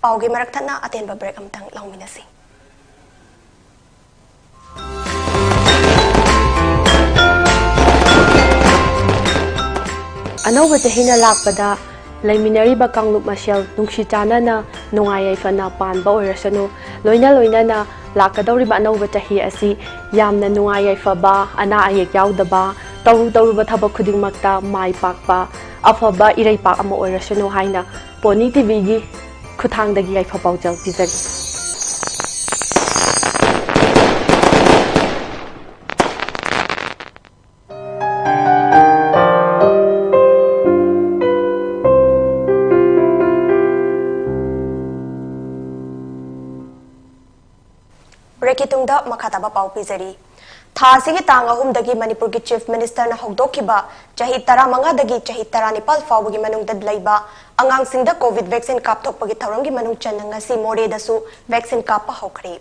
ꯄꯥꯎꯒꯤ ꯃꯔꯛ ꯊꯠꯅ ꯑꯇꯦꯟꯕ break ꯑꯃꯇꯪ ꯂꯧꯃꯤꯟꯅꯁꯤ꯫ ꯑꯅꯧꯕ ꯆꯍꯤꯅ ꯂꯥꯛꯄꯗ ꯂꯩꯃꯤꯟꯅꯔꯤꯕ ꯀꯥꯡꯂꯨꯞ ꯃꯁꯦꯜ ꯅꯨꯡꯁꯤ ꯆꯥꯟꯅꯅ ꯅꯨꯡꯉꯥꯏ ꯌꯥꯏꯐꯅ ꯄꯥꯟꯕ ꯑꯣꯏꯔꯁꯅꯨ꯫ ꯂꯣꯏꯅ ꯂꯣꯏꯅꯅ ꯂꯥꯛꯀꯗꯧꯔꯤꯕ ꯑꯅꯧꯕ ꯆꯍꯤ ꯑꯁꯤ ꯌꯥꯝꯅ ꯅꯨꯡꯉꯥꯏ ꯌꯥꯏꯐꯕ, ꯑꯅꯥ ꯑꯌꯦꯛ ꯌꯥꯎꯗꯕ, ꯇꯧꯔꯨ ꯇꯧꯔꯨꯕ ꯊꯕꯛ ꯈꯨꯗꯤꯡꯃꯛꯇ ꯃꯥꯏ ꯄꯥꯛꯄ, ꯑꯐꯕ ꯏꯔꯩꯄꯥꯛ ꯑꯃ ꯑꯣꯏꯔꯁꯅꯨ ꯍꯥꯏꯅ ꯄꯣꯅꯤ ꯇꯤꯚꯤꯒꯤ ꯈꯨꯠꯊꯥꯡꯗꯒꯤ ꯌꯥꯏꯐ ꯄꯥꯎꯖꯦꯜ ꯄꯤꯖꯔꯤ꯫ Breakꯀꯤ ꯇꯨꯡꯗ ꯃꯈꯥ ꯇꯥꯕ ꯄꯥꯎ ꯄꯤꯖꯔꯤ꯫ ꯊꯥ ꯑꯁꯤꯒꯤ ꯇꯥꯡ ꯑꯍꯨꯝꯗꯒꯤ ꯃꯅꯤꯄꯨꯔꯒꯤ Chief Ministerꯅ ꯍꯧꯗꯣꯛꯈꯤꯕ ꯆꯍꯤ ꯇꯔꯥꯃꯉꯥꯗꯒꯤ ꯆꯍꯤ ꯇꯔꯥꯅꯤꯄꯥꯜ ꯐꯥꯎꯕꯒꯤ ꯃꯅꯨꯡꯗ ꯂꯩꯕ ꯑꯉꯥꯡꯁꯤꯡꯗ COVID vaccine ꯀꯥꯞꯊꯣꯛꯄꯒꯤ ꯊꯧꯔꯝꯒꯤ ꯃꯅꯨꯡ ꯆꯟꯅ ꯉꯁꯤ ꯃꯣꯔꯦꯗꯁꯨ vaccine ꯀꯥꯞꯄ ꯍꯧꯈ꯭ꯔꯦ꯫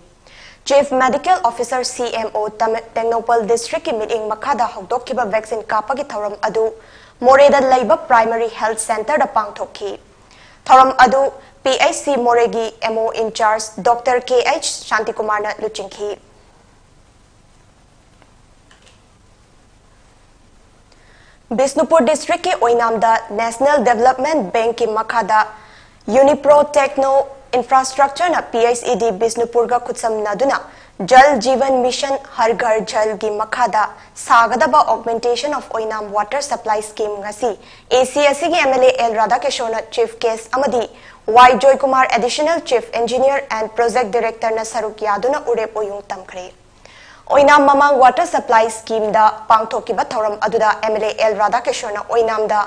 Chief Medical Officer, CMO, ꯇꯃ-, ꯇꯦꯡꯅꯧꯄꯜ Districtꯀꯤ ꯃꯤꯠꯌꯦꯡ ꯃꯈꯥꯗ ꯍꯧꯗꯣꯛꯈꯤꯕ vaccine ꯀꯥꯞꯄꯒꯤ ꯊꯧꯔꯝ ꯑꯗꯨ ꯃꯣꯔꯦꯗ ꯂꯩꯕ Primary Health Centreꯗ ꯄꯥꯡꯊꯣꯛꯈꯤ꯫ ꯊꯧꯔꯝ ꯑꯗꯨ PHC ꯃꯣꯔꯦꯒꯤ MO in charge Doctor K H ꯁꯥꯟꯇꯤꯀꯨꯃꯥꯔꯅ ꯂꯨꯆꯤꯡꯈꯤ꯫ ꯕꯤꯁꯅꯨꯄꯨꯔ Districtꯀꯤ ꯑꯣꯏꯅꯥꯝꯗ National Development Bankꯀꯤ ꯃꯈꯥꯗ Unipro Techno Infrastructureꯅ PHED ꯕꯤꯁꯅꯨꯄꯨꯔꯒ ꯈꯨꯠꯁꯝꯅꯗꯨꯅ Jal Jeevan Mission Har Ghar Jalꯒꯤ ꯃꯈꯥꯗ ꯁꯥꯒꯗꯕ Augmentation of Oinam Water Supply Scheme ꯉꯁꯤ AC ꯑꯁꯤꯒꯤ MLA ꯑꯦꯜ ꯔꯥꯙꯥꯀꯤꯁꯣꯔꯅ Chief Guest ꯑꯃꯗꯤ ꯋꯥꯏ Joykumar Additional Chief Engineer and Project Directorꯅ ꯁꯔꯨꯛ ꯌꯥꯗꯨꯅ ꯎꯔꯦꯞ ꯑꯣꯏꯌꯨꯡ ꯇꯝꯈ꯭ꯔꯦ꯫ ꯑꯣꯏꯅꯥꯝ ꯃꯃꯥꯡ ꯋꯥꯇꯔ ꯁꯄ꯭ꯂꯥꯏ ꯁ꯭ꯀꯤꯝꯗ ꯄꯥꯡꯊꯣꯛꯈꯤꯕ ꯊꯧꯔꯝ ꯑꯗꯨꯗ ꯑꯦꯝ ꯑꯦꯜ ꯑꯦ ꯑꯦꯜ ꯔꯥꯙꯥꯀ꯭ꯔꯤꯁꯅꯅ ꯑꯣꯏꯅꯥꯝꯗ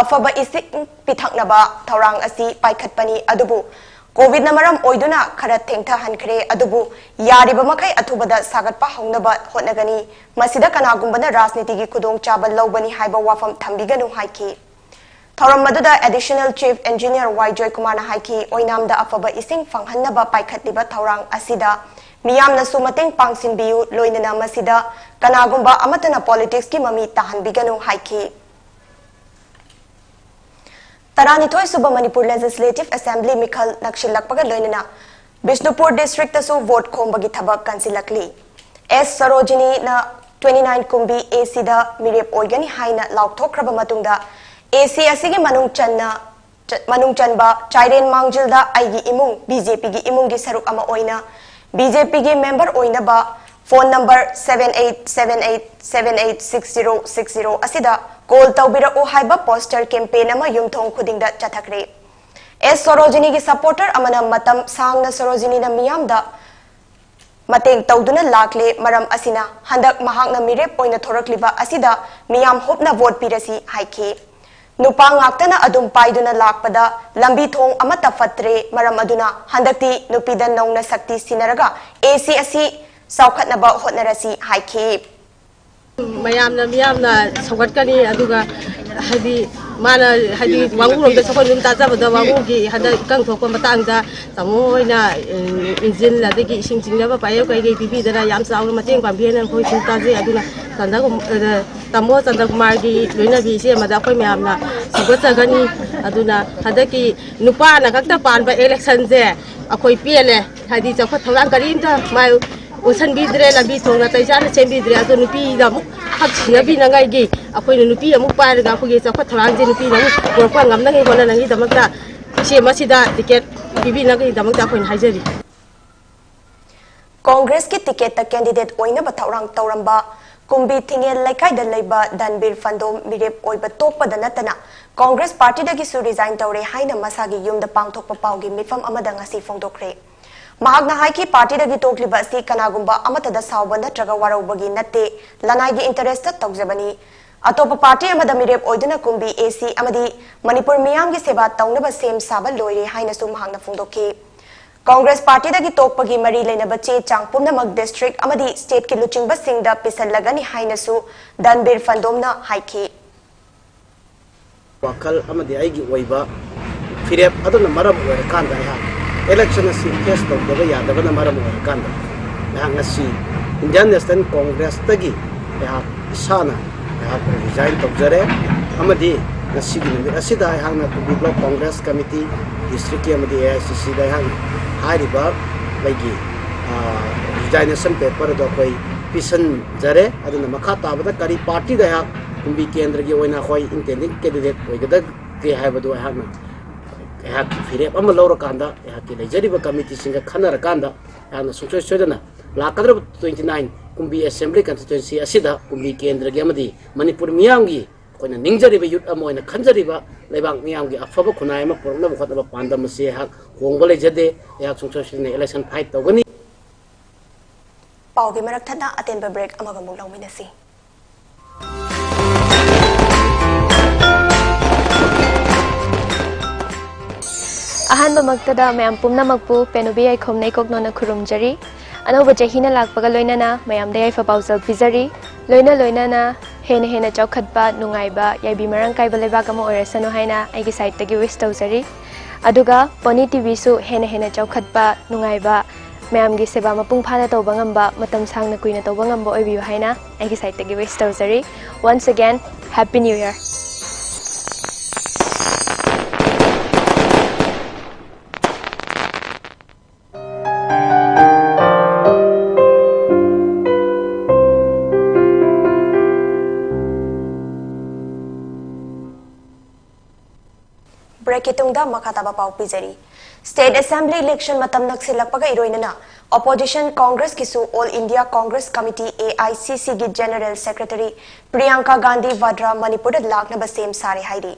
ꯑꯐꯕ ꯏꯁꯤꯡ ꯄꯤꯊꯛꯅꯕ ꯊꯧꯔꯥꯡ ꯑꯁꯤ ꯄꯥꯏꯈꯠꯄꯅꯤ, ꯑꯗꯨꯕꯨ ꯀꯣꯚꯤꯗꯅ ꯃꯔꯝ ꯑꯣꯏꯗꯨꯅ ꯈꯔ ꯊꯦꯡꯊꯍꯟꯈ꯭ꯔꯦ, ꯑꯗꯨꯕꯨ ꯌꯥꯔꯤꯕ ꯃꯈꯩ ꯑꯊꯨꯕꯗ ꯁꯥꯒꯠꯄ ꯍꯧꯅꯕ ꯍꯣꯠꯅꯒꯅꯤ꯫ ꯃꯁꯤꯗ ꯀꯅꯥꯒꯨꯝꯕꯅ ꯔꯥꯖꯅꯤꯇꯤꯒꯤ ꯈꯨꯗꯣꯡꯆꯥꯕ ꯂꯧꯕꯅꯤ ꯍꯥꯏꯕ ꯋꯥꯐꯝ ꯊꯝꯕꯤꯒꯅꯨ ꯍꯥꯏꯈꯤ꯫ ꯊꯧꯔꯝ ꯑꯗꯨꯗ ꯑꯦꯗꯤꯁꯅꯦꯜ ꯆꯤꯐ ꯏꯟꯖꯤꯅꯤꯌꯔ ꯋꯥꯏ ꯖꯣꯏꯀꯨꯃꯥꯔꯅ ꯍꯥꯏꯈꯤ, ꯑꯣꯏꯅꯥꯝꯗ ꯑꯐꯕ ꯏꯁꯤꯡ ꯐꯪꯍꯟꯅꯕ ꯄꯥꯏꯈꯠꯂꯤꯕ ꯊꯧꯔꯥꯡ ꯑꯁꯤꯗ ꯃꯤꯌꯥꯝꯅꯁꯨ ꯃꯇꯦꯡ ꯄꯥꯡꯁꯤꯟꯕꯤꯌꯨ, ꯂꯣꯏꯅꯅ ꯃꯁꯤꯗ ꯀꯅꯥꯒꯨꯝꯕ ꯑꯃꯠꯇꯅ ꯄꯣꯂꯤꯇꯤꯛꯁꯀꯤ ꯃꯃꯤ ꯇꯥꯍꯟꯕꯤꯒꯅꯨ ꯍꯥꯏꯈꯤ꯫ ꯇꯔꯥꯅꯤꯊꯣꯏ ꯁꯨꯕ ꯃꯅꯤꯄꯨꯔ ꯂꯦꯖꯤꯁꯂꯦꯇꯤꯚ ꯑꯦꯁꯦꯝꯕ꯭ꯂꯤ ꯃꯤꯈꯜ ꯅꯛꯁꯤꯜꯂꯛꯄꯒ ꯂꯣꯏꯅꯅ ꯕꯤꯁꯅꯨꯄꯨꯔ ꯗꯤꯁꯇ꯭ꯔꯤꯛꯇꯁꯨ ꯚꯣꯠ ꯈꯣꯝꯕꯒꯤ ꯊꯕꯛ ꯀꯟꯁꯤꯜꯂꯛꯂꯤ꯫ ꯑꯦꯁ ꯁꯔꯣꯖꯤꯅꯤꯅ ꯇ꯭ꯋꯦꯟꯇꯤ ꯅꯥꯏꯟ ꯀꯨꯝꯕꯤ ꯑꯦ ꯁꯤꯗ ꯃꯤꯔꯦꯞ ꯑꯣꯏꯒꯅꯤ ꯍꯥꯏꯅ ꯂꯥꯎꯊꯣꯛꯈ꯭ꯔꯕ ꯃꯇꯨꯡꯗ, ꯑꯦ ꯁꯤ ꯑꯁꯤꯒꯤ ꯃꯅꯨꯡ ꯆꯟꯅ, ꯆ-, ꯃꯅꯨꯡ ꯆꯟꯕ ꯆꯥꯏꯔꯦꯟ ꯃꯥꯡꯖꯤꯜꯗ ꯑꯩꯒꯤ ꯏꯃꯨꯡ ꯕꯤ ꯖꯦ ꯄꯤꯒꯤ ꯏꯃꯨꯡꯒꯤ ꯁꯔꯨꯛ ꯑꯃ ꯑꯣꯏꯅ ꯕꯤ ꯖꯦ ꯄꯤꯒꯤ ꯃꯦꯝꯕꯔ ꯑꯣꯏꯅꯕ phone number seven eight seven eight seven eight six zero six zero ꯑꯁꯤꯗ ꯀꯣꯜ ꯇꯧꯕꯤꯔꯛꯎ ꯍꯥꯏꯕ ꯄꯣꯁꯇꯔ ꯀꯦꯝꯄꯦꯟ ꯑꯃ ꯌꯨꯝꯊꯣꯡ ꯈꯨꯗꯤꯡꯗ ꯆꯠꯊꯈ꯭ꯔꯦ꯫ ꯑꯦꯁ ꯁꯣꯔꯣꯖꯤꯅꯤꯒꯤ ꯁꯄꯣꯔꯇꯔ ꯑꯃꯅ ꯃꯇꯝ ꯁꯥꯡꯅ ꯁꯣꯔꯣꯖꯤꯅꯤꯅ ꯃꯤꯌꯥꯝꯗ ꯃꯇꯦꯡ ꯇꯧꯗꯨꯅ ꯂꯥꯛꯂꯦ, ꯃꯔꯝ ꯑꯁꯤꯅ ꯍꯟꯗꯛ ꯃꯍꯥꯛꯅ ꯃꯤꯔꯦꯞ ꯑꯣꯏꯅ ꯊꯣꯔꯛꯂꯤꯕ ꯑꯁꯤꯗ ꯃꯤꯌꯥꯝ ꯍꯨꯞꯅ ꯚꯣꯠ ꯄꯤꯔꯁꯤ ꯍꯥꯏꯈꯤ꯫ ꯅꯨꯄꯥ ꯉꯥꯛꯇꯅ ꯑꯗꯨꯝ ꯄꯥꯏꯗꯨꯅ ꯂꯥꯛꯄꯗ ꯂꯝꯕꯤ ꯊꯣꯡ ꯑꯃꯠꯇ ꯐꯠꯇ꯭ꯔꯦ, ꯃꯔꯝ ꯑꯗꯨꯅ ꯍꯟꯗꯛꯇꯤ ꯅꯨꯄꯤꯗ ꯅꯧꯅ ꯁꯛꯇꯤ ꯁꯤꯟꯅꯔꯒ ꯑꯦ ꯁꯤ ꯑꯁꯤ ꯆꯥꯎꯈꯠꯅꯕ ꯍꯣꯠꯅꯔꯁꯤ ꯍꯥꯏꯈꯤ꯫ ꯃꯌꯥꯝꯅ ꯃꯤꯌꯥꯝꯅ ꯁꯧꯒꯠꯀꯅꯤ, ꯑꯗꯨꯒ ꯍꯥꯏꯗꯤ ꯃꯥꯅ ꯍꯥꯏꯗꯤ ꯋꯥꯉꯨꯔꯣꯝꯗꯁꯨ ꯑꯩꯈꯣꯏ ꯑꯗꯨꯝ ꯇꯥꯖꯕꯗ ꯋꯥꯉꯨꯒꯤ ꯍꯟꯗꯛ ꯏꯀꯪ ꯊꯣꯛꯄ ꯃꯇꯥꯡꯗ ꯇꯥꯃꯣ ꯍꯣꯏꯅ, ꯎꯝ, ꯏꯟꯖꯤꯟ ꯑꯗꯒꯤ ꯏꯁꯤꯡ ꯆꯤꯡꯅꯕ ꯄꯥꯏꯌꯦꯞ ꯀꯩꯀꯩ ꯄꯤꯕꯤꯗꯅ ꯌꯥꯝ ꯆꯥꯎꯅ ꯃꯇꯦꯡ ꯄꯥꯡꯕꯤꯑꯅ ꯑꯩꯈꯣꯏ ꯁꯨꯝ ꯇꯥꯖꯩ꯫ ꯑꯗꯨꯅ ꯆꯟꯗꯒꯨꯝ-, ꯑ, ꯇꯥꯃꯣ ꯆꯟꯗ꯭ꯔꯀꯨꯃꯥꯔꯒꯤ ꯂꯣꯏꯅꯕꯤ ꯏꯆꯦ ꯑꯃꯗ ꯑꯩꯈꯣꯏ ꯃꯌꯥꯝꯅ ꯁꯧꯒꯠꯆꯒꯅꯤ꯫ ꯑꯗꯨꯅ ꯍꯟꯗꯛꯀꯤ ꯅꯨꯄꯥꯅ ꯈꯛꯇ ꯄꯥꯟꯕ ꯏꯂꯦꯛꯁꯟꯁꯦ ꯑꯩꯈꯣꯏ ꯄꯦꯜꯂꯦ꯫ ꯍꯥꯏꯗꯤ ꯆꯥꯎꯈꯠ ꯊꯧꯔꯥꯡ ꯀꯔꯤꯝꯇ ꯃꯥꯏ ꯑꯣꯟꯁꯟꯕꯤꯗ꯭ꯔꯦ, ꯂꯝꯕꯤ ꯊꯣꯡ ꯅꯥꯇꯩ ꯆꯥꯅ ꯁꯦꯝꯕꯤꯗ꯭ꯔꯦ꯫ ꯑꯗꯣ ꯅꯨꯄꯤꯗ ꯑꯃꯨꯛ ꯍꯛ ꯁꯤꯟꯅꯕꯤꯅꯉꯥꯏꯒꯤ ꯑꯩꯈꯣꯏꯅ ꯅꯨꯄꯤ ꯑꯃꯨꯛ ꯄꯥꯏꯔꯒ ꯑꯩꯈꯣꯏꯒꯤ ꯆꯥꯎꯈꯠ ꯊꯧꯔꯥꯡꯁꯦ ꯅꯨꯄꯤꯅ ꯑꯃꯨꯛ ꯄꯨꯔꯛꯄ ꯉꯝꯅꯉꯥꯏ ꯍꯣꯠꯅꯅꯉꯥꯏꯒꯤꯗꯃꯛꯇ ꯏꯆꯦ ꯑꯃꯁꯤꯗ ꯇꯤꯀꯦꯠ ꯄꯤꯕꯤꯅꯕꯒꯤꯗꯃꯛꯇ ꯑꯩꯈꯣꯏꯅ ꯍꯥꯏꯖꯔꯤ꯫ ꯀꯣꯡꯒ꯭ꯔꯦꯁꯀꯤ ꯇꯤꯀꯦꯠꯇ ꯀꯦꯟꯗꯤꯗꯦꯠ ꯑꯣꯏꯅꯕ ꯊꯧꯔꯥꯡ ꯇꯧꯔꯝꯕ ꯀꯨꯝꯕꯤ ꯊꯤꯡꯉꯦꯜ ꯂꯩꯀꯥꯏꯗ ꯂꯩꯕ ꯙꯟꯕꯤꯔ ꯐꯟꯗꯣꯝ ꯃꯤꯔꯦꯞ ꯑꯣꯏꯕ ꯇꯣꯛꯄꯗ ꯅꯠꯇꯅ ꯀꯣꯡꯒ꯭ꯔꯦꯁ ꯄꯥꯔꯇꯤꯗꯒꯤꯁꯨ ꯔꯤꯖꯥꯏꯟ ꯇꯧꯔꯦ ꯍꯥꯏꯅ ꯃꯁꯥꯒꯤ ꯌꯨꯝꯗ ꯄꯥꯡꯊꯣꯛꯄ ꯄꯥꯎꯒꯤ ꯃꯤꯐꯝ ꯑꯃꯗ ꯉꯁꯤ ꯐꯣꯡꯗꯣꯛꯈ꯭ꯔꯦ꯫ ꯃꯍꯥꯛꯅ ꯍꯥꯏꯈꯤ, ꯄꯥꯔꯇꯤꯗꯒꯤ ꯇꯣꯛꯂꯤꯕ ꯑꯁꯤ ꯀꯅꯥꯒꯨꯝꯕ ꯑꯃꯠꯇꯗ ꯁꯥꯎꯕ ꯅꯠꯇ꯭ꯔꯒ ꯋꯥꯔꯧꯕꯒꯤ ꯅꯠꯇꯦ, ꯂꯅꯥꯏꯒꯤ ꯏꯟꯇꯔꯦꯁꯇ ꯇꯧꯖꯕꯅꯤ꯫ ꯑꯇꯣꯞꯄ ꯄꯥꯔꯇꯤ ꯑꯃꯗ ꯃꯤꯔꯦꯞ ꯑꯣꯏꯗꯨꯅ ꯀꯨꯝꯕꯤ ꯑꯦꯁꯤ ꯑꯃꯗꯤ ꯃꯅꯤꯄꯨꯔ ꯃꯤꯌꯥꯝꯒꯤ ꯁꯦꯕꯥ ꯇꯧꯅꯕ ꯁꯦꯝ ꯁꯥꯕ ꯂꯣꯏꯔꯦ ꯍꯥꯏꯅꯁꯨ ꯃꯍꯥꯛꯅ ꯐꯣꯡꯗꯣꯛꯈꯤ꯫ ꯀꯣꯡꯒ꯭ꯔꯦꯁ ꯄꯥꯔꯇꯤꯗꯒꯤ ꯇꯣꯛꯄꯒꯤ ꯃꯔꯤ ꯂꯩꯅꯕ ꯆꯦ ꯆꯥꯡ ꯄꯨꯝꯅꯃꯛ ꯗꯤꯁꯇ꯭ꯔꯤꯛ ꯑꯃꯗꯤ ꯁ꯭ꯇꯦꯠꯀꯤ ꯂꯨꯆꯤꯡꯕꯁꯤꯡꯗ ꯄꯤꯁꯜꯂꯒꯅꯤ ꯍꯥꯏꯅꯁꯨ ꯗꯟꯕꯤꯔ ꯐꯟꯗꯣꯝꯅ ꯍꯥꯏꯈꯤ꯫ ꯋꯥꯈꯜ ꯑꯃꯗꯤ ꯑꯩꯒꯤ ꯑꯣꯏꯕ ꯐꯤꯔꯦꯞ ꯑꯗꯨꯅ ꯃꯔꯝ ꯑꯣꯏꯔꯀꯥꯟꯗ ꯑꯩꯍꯥꯛ ꯏꯂꯦꯛꯁꯟ ꯑꯁꯤ ꯐꯦꯁ ꯇꯧꯗꯕ ꯌꯥꯗꯕꯅ ꯃꯔꯝ ꯑꯣꯏꯔꯀꯥꯟꯗ ꯑꯩꯍꯥꯛ ꯉꯁꯤ ꯏꯟꯗꯤꯌꯥꯟ ꯅꯦꯁꯅꯦꯜ ꯀꯣꯡꯒ꯭ꯔꯦꯁꯇꯒꯤ ꯑꯩꯍꯥꯛ ꯏꯁꯥꯅ ꯑꯩꯍꯥꯛ ꯔꯤꯖꯥꯏꯟ ꯇꯧꯖꯔꯦ꯫ ꯑꯃꯗꯤ ꯉꯁꯤꯒꯤ ꯅꯨꯃꯤꯠ ꯑꯁꯤꯗ ꯑꯩꯍꯥꯛꯅ ꯀꯨꯝꯕꯤ ꯕ꯭ꯂꯣꯛ ꯀꯣꯡꯒ꯭ꯔꯦꯁ ꯀꯃꯤꯇꯤ, ꯗꯤꯁꯇ꯭ꯔꯤꯛꯀꯤ ꯑꯃꯗꯤ ꯑꯦ ꯑꯥꯏ ꯁꯤ ꯁꯤꯗ ꯑꯩꯍꯥꯛꯅ ꯍꯥꯏꯔꯤꯕ ꯑꯩꯒꯤ ꯔꯤꯖꯥꯏꯅꯦꯁꯟ ꯄꯦꯄꯔ ꯑꯗꯨ ꯑꯩꯈꯣꯏ ꯄꯤꯁꯟꯖꯔꯦ꯫ ꯑꯗꯨꯅ ꯃꯈꯥ ꯇꯥꯕꯗ ꯀꯔꯤ ꯄꯥꯔꯇꯤꯗ ꯑꯩꯍꯥꯛ ꯀꯨꯝꯕꯤ ꯀꯦꯟꯗ꯭ꯔꯒꯤ ꯑꯣꯏꯅ ꯑꯩꯈꯣꯏ ꯏꯟꯇꯦꯟꯗꯤꯡ ꯀꯦꯟꯗꯤꯗꯦꯠ ꯑꯣꯏꯒꯗꯒꯦ ꯍꯥꯏꯕꯗꯨ ꯑꯩꯍꯥꯛꯅ ꯑꯩꯍꯥꯛꯀꯤ ꯐꯤꯔꯦꯞ ꯑꯃ ꯂꯧꯔꯀꯥꯟꯗ ꯑꯩꯍꯥꯛꯀꯤ ꯂꯩꯖꯔꯤꯕ ꯀꯃꯤꯇꯤꯁꯤꯡꯒ ꯈꯟꯅꯔꯀꯥꯟꯗ ꯑꯩꯍꯥꯛꯅ ꯁꯨꯡꯁꯣꯏ ꯁꯣꯏꯗꯅ ꯂꯥꯛꯀꯗꯧꯔꯤꯕ ꯇ꯭ꯋꯦꯟꯇꯤ ꯅꯥꯏꯟ ꯀꯨꯝꯕꯤ ꯑꯦꯁꯦꯝꯕ꯭ꯂꯤ ꯀꯟꯁꯇꯤꯇ꯭ꯋꯦꯟꯁꯤ ꯑꯁꯤꯗ ꯀꯨꯝꯕꯤ ꯀꯦꯟꯗ꯭ꯔꯒꯤ ꯑꯃꯗꯤ ꯃꯅꯤꯄꯨꯔ ꯃꯤꯌꯥꯝꯒꯤ ꯑꯩꯈꯣꯏꯅ ꯅꯤꯡꯖꯔꯤꯕ ꯌꯨꯠ ꯑꯃ ꯑꯣꯏꯅ ꯈꯟꯖꯔꯤꯕ ꯂꯩꯕꯥꯛ ꯃꯤꯌꯥꯝꯒꯤ ꯑꯐꯕ ꯈꯨꯟꯅꯥꯏ ꯑꯃ ꯄꯨꯔꯛꯅꯕ ꯍꯣꯠꯅꯕ ꯄꯥꯟꯗꯝ ꯑꯁꯤ ꯑꯩꯍꯥꯛ ꯍꯣꯡꯕ ꯂꯩꯖꯗꯦ꯫ ꯑꯩꯍꯥꯛ ꯁꯨꯡꯁꯣꯏ ꯁꯣꯏꯗꯅ ꯏꯂꯦꯛꯁꯟ ꯐꯥꯏꯠ ꯇꯧꯒꯅꯤ꯫ ꯄꯥꯎꯒꯤ ꯃꯔꯛ ꯊꯠꯅ ꯑꯇꯦꯟꯕ ꯕ꯭ꯔꯦꯛ ꯑꯃꯒ ꯑꯃꯨꯛ ꯂꯧꯃꯤꯟꯅꯁꯤ꯫ ꯑꯍꯥꯟꯕꯃꯛꯇꯗ ꯃꯌꯥꯝ ꯄꯨꯝꯅꯃꯛꯄꯨ ꯄꯦꯅꯨꯕꯤ ꯌꯥꯏꯈꯣꯝꯅ ꯏꯀꯣꯛꯅꯣꯅ ꯈꯨꯔꯨꯝꯖꯔꯤ꯫ ꯑꯅꯧꯕ ꯆꯍꯤꯅ ꯂꯥꯛꯄꯒ ꯂꯣꯏꯅꯅ ꯃꯌꯥꯝꯗ ꯌꯥꯏꯐ ꯄꯥꯎꯖꯦꯜ ꯄꯤꯖꯔꯤ꯫ ꯂꯣꯏꯅ ꯂꯣꯏꯅꯅ ꯍꯦꯟꯅ ꯍꯦꯟꯅ ꯆꯥꯎꯈꯠꯄ, ꯅꯨꯡꯉꯥꯏꯕ, ꯌꯥꯏꯕꯤ ꯃꯔꯥꯡ ꯀꯥꯏꯕ ꯂꯩꯕꯥꯛ ꯑꯃ ꯑꯣꯏꯔꯁꯅꯨ ꯍꯥꯏꯅ ꯑꯩꯒꯤ ꯁꯥꯏꯠꯇꯒꯤ ꯋꯤꯁ ꯇꯧꯖꯔꯤ꯫ ꯑꯗꯨꯒ ꯄꯣꯅꯤ ꯇꯤꯚꯤꯁꯨ ꯍꯦꯟꯅ ꯍꯦꯟꯅ ꯆꯥꯎꯈꯠꯄ, ꯅꯨꯡꯉꯥꯏꯕ, ꯃꯌꯥꯝꯒꯤ ꯁꯦꯕꯥ ꯃꯄꯨꯡ ꯐꯥꯅ ꯇꯧꯕ ꯉꯝꯕ, ꯃꯇꯝ ꯁꯥꯡꯅ ꯀꯨꯏꯅ ꯇꯧꯕ ꯉꯝꯕ ꯑꯣꯏꯕꯤꯌꯨ ꯍꯥꯏꯅ ꯑꯩꯒꯤ ꯁꯥꯏꯠꯇꯒꯤ ꯋꯤꯁ ꯇꯧꯖꯔꯤ꯫ Once again, Happy New Year! ꯕ꯭ꯔꯦꯛꯀꯤ ꯇꯨꯡꯗ ꯃꯈꯥ ꯇꯥꯕ ꯄꯥꯎ ꯄꯤꯖꯔꯤ꯫ ꯁ꯭ꯇꯦꯠ ꯑꯦꯁꯦꯝꯕ꯭ꯂꯤ ꯏꯂꯦꯛꯁꯟ ꯃꯇꯝ ꯅꯛꯁꯤꯜꯂꯛꯄꯒ ꯏꯔꯣꯏꯅꯅ ꯑꯣꯄꯣꯖꯤꯁꯟ ꯀꯣꯡꯒ꯭ꯔꯦꯁꯀꯤꯁꯨ all India Congress committee, A I C ꯁꯤꯒꯤ ꯖꯦꯅꯔꯦꯜ ꯁꯦꯀ꯭ꯔꯦꯇꯔꯤ ꯄ꯭ꯔꯤꯌꯥꯡꯀꯥ ꯒꯥꯟꯙꯤ ꯚꯗ꯭ꯔꯥ ꯃꯅꯤꯄꯨꯔꯗ ꯂꯥꯛꯅꯕ ꯁꯦꯝ ꯁꯥꯔꯦ ꯍꯥꯏꯔꯤ꯫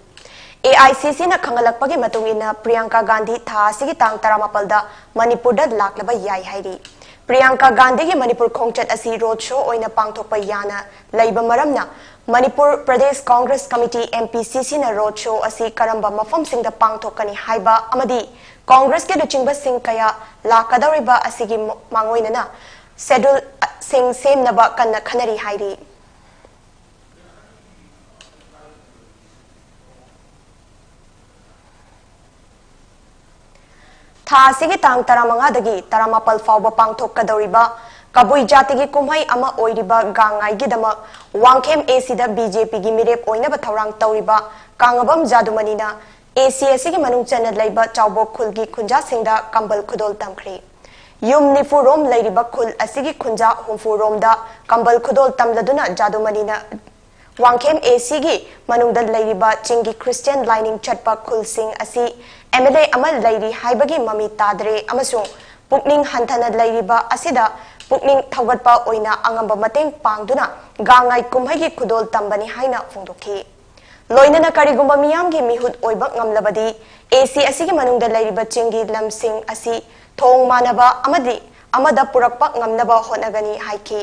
ꯑꯦ ꯑꯥꯏ ꯁꯤ ꯁꯤꯅ ꯈꯪꯍꯜꯂꯛꯄꯒꯤ ꯃꯇꯨꯡ ꯏꯟꯅ, ꯄ꯭ꯔꯤꯌꯥꯡꯀꯥ ꯒꯥꯟꯙꯤ ꯊꯥ ꯑꯁꯤꯒꯤ ꯇꯥꯡ ꯇꯔꯥꯃꯥꯄꯜꯗ ꯃꯅꯤꯄꯨꯔꯗ ꯂꯥꯛꯂꯕ ꯌꯥꯏ ꯍꯥꯏꯔꯤ꯫ ꯄ꯭ꯔꯤꯌꯥꯡꯀꯥ ꯒꯥꯟꯙꯤꯒꯤ ꯃꯅꯤꯄꯨꯔ ꯈꯣꯡꯆꯠ ꯑꯁꯤ ꯔꯣꯗ ꯁꯣ ꯑꯣꯏꯅ ꯄꯥꯡꯊꯣꯛꯄ ꯌꯥꯅ ꯂꯩꯕ ꯃꯔꯝꯅ, Manipur Pradesh Congress committee, M P ꯁꯤ ꯁꯤꯅ ꯔꯣꯗ ꯁꯣ ꯑꯁꯤ ꯀꯔꯝꯕ ꯃꯐꯝꯁꯤꯡꯗ ꯄꯥꯡꯊꯣꯛꯀꯅꯤ ꯍꯥꯏꯕ ꯑꯃꯗꯤ ꯀꯣꯡꯒ꯭ꯔꯦꯁꯀꯤ ꯂꯨꯆꯤꯡꯕꯁꯤꯡ ꯀꯌꯥ ꯂꯥꯛꯀꯗꯧꯔꯤꯕ ꯑꯁꯤꯒꯤ ꯃꯥꯡꯑꯣꯏꯅꯅ ꯁꯦꯗꯨꯜꯁꯤꯡ ꯁꯦꯝꯅꯕ ꯀꯟꯅ ꯈꯟꯅꯔꯤ ꯍꯥꯏꯔꯤ꯫ ꯊꯥ ꯑꯁꯤꯒꯤ ꯇꯥꯡ ꯇꯔꯥꯃꯉꯥꯗꯒꯤ ꯇꯔꯥꯃꯥꯄꯜ ꯐꯥꯎꯕ ꯄꯥꯡꯊꯣꯛꯀꯗꯧꯔꯤꯕ ꯀꯕꯨꯏ ꯖꯥꯇꯤꯒꯤ ꯀꯨꯝꯍꯩ ꯑꯃ ꯑꯣꯏꯔꯤꯕ ꯒꯥꯡꯉꯥꯏꯒꯤꯗꯃꯛ ꯋꯥꯡꯈꯦꯝ ꯑꯦ ꯁꯤꯗ ꯕꯤ ꯖꯦ ꯄꯤꯒꯤ ꯃꯤꯔꯦꯞ ꯑꯣꯏꯅꯕ ꯊꯧꯔꯥꯡ ꯇꯧꯔꯤꯕ ꯀꯥꯡꯉꯕꯝ ꯖꯥꯗꯨꯃꯅꯤꯅ ꯑꯦ ꯁꯤ ꯑꯁꯤꯒꯤ ꯃꯅꯨꯡ ꯆꯟꯅ ꯂꯩꯕ ꯆꯥꯎꯕꯣꯛ ꯈꯨꯜꯒꯤ ꯈꯨꯟꯖꯥꯁꯤꯡꯗ ꯀꯝꯕꯜ ꯈꯨꯗꯣꯜ ꯇꯝꯈ꯭ꯔꯦ꯫ ꯌꯨꯝ ꯅꯤꯐꯨ ꯔꯣꯝ ꯂꯩꯔꯤꯕ ꯈꯨꯜ ꯑꯁꯤꯒꯤ ꯈꯨꯟꯖꯥ ꯍꯨꯝꯐꯨ ꯔꯣꯝꯗ ꯀꯝꯕꯜ ꯈꯨꯗꯣꯜ ꯇꯝꯂꯗꯨꯅ ꯖꯥꯗꯨꯃꯅꯤꯅ ꯋꯥꯡꯈꯦꯝ ꯑꯦ ꯁꯤꯒꯤ ꯃꯅꯨꯡꯗ ꯂꯩꯔꯤꯕ ꯆꯤꯡꯒꯤ ꯈ꯭ꯔꯤꯁꯇꯤꯌꯥꯟ ꯂꯥꯏꯅꯤꯡ ꯆꯠꯄ ꯈꯨꯜꯁꯤꯡ ꯑꯁꯤ ꯑꯦꯝ ꯑꯦꯜ ꯑꯦ ꯑꯃ ꯂꯩꯔꯤ ꯍꯥꯏꯕꯒꯤ ꯃꯃꯤ ꯇꯥꯗ꯭ꯔꯦ ꯑꯃꯁꯨꯡ ꯄꯨꯛꯅꯤꯡ ꯍꯟꯊꯅ ꯂꯩꯔꯤꯕ ꯑꯁꯤꯗ ꯄꯨꯛꯅꯤꯡ ꯊꯧꯒꯠꯄ ꯑꯣꯏꯅ ꯑꯉꯝꯕ ꯃꯇꯦꯡ ꯄꯥꯡꯗꯨꯅ ꯒꯥꯡꯉꯥꯏ ꯀꯨꯝꯍꯩꯒꯤ ꯈꯨꯗꯣꯜ ꯇꯝꯕꯅꯤ ꯍꯥꯏꯅ ꯐꯣꯡꯗꯣꯛꯈꯤ꯫ ꯂꯣꯏꯅꯅ ꯀꯔꯤꯒꯨꯝꯕ ꯃꯤꯌꯥꯝꯒꯤ ꯃꯤꯍꯨꯠ ꯑꯣꯏꯕ ꯉꯝꯂꯕꯗꯤ ꯑꯦ ꯁꯤ ꯑꯁꯤꯒꯤ ꯃꯅꯨꯡꯗ ꯂꯩꯔꯤꯕ ꯆꯤꯡꯒꯤ ꯂꯝꯁꯤꯡ ꯑꯁꯤ ꯊꯣꯡ ꯃꯥꯟꯅꯕ ꯑꯃꯗꯤ ꯑꯃꯗ ꯄꯨꯔꯛꯄ ꯉꯝꯅꯕ ꯍꯣꯠꯅꯒꯅꯤ ꯍꯥꯏꯈꯤ꯫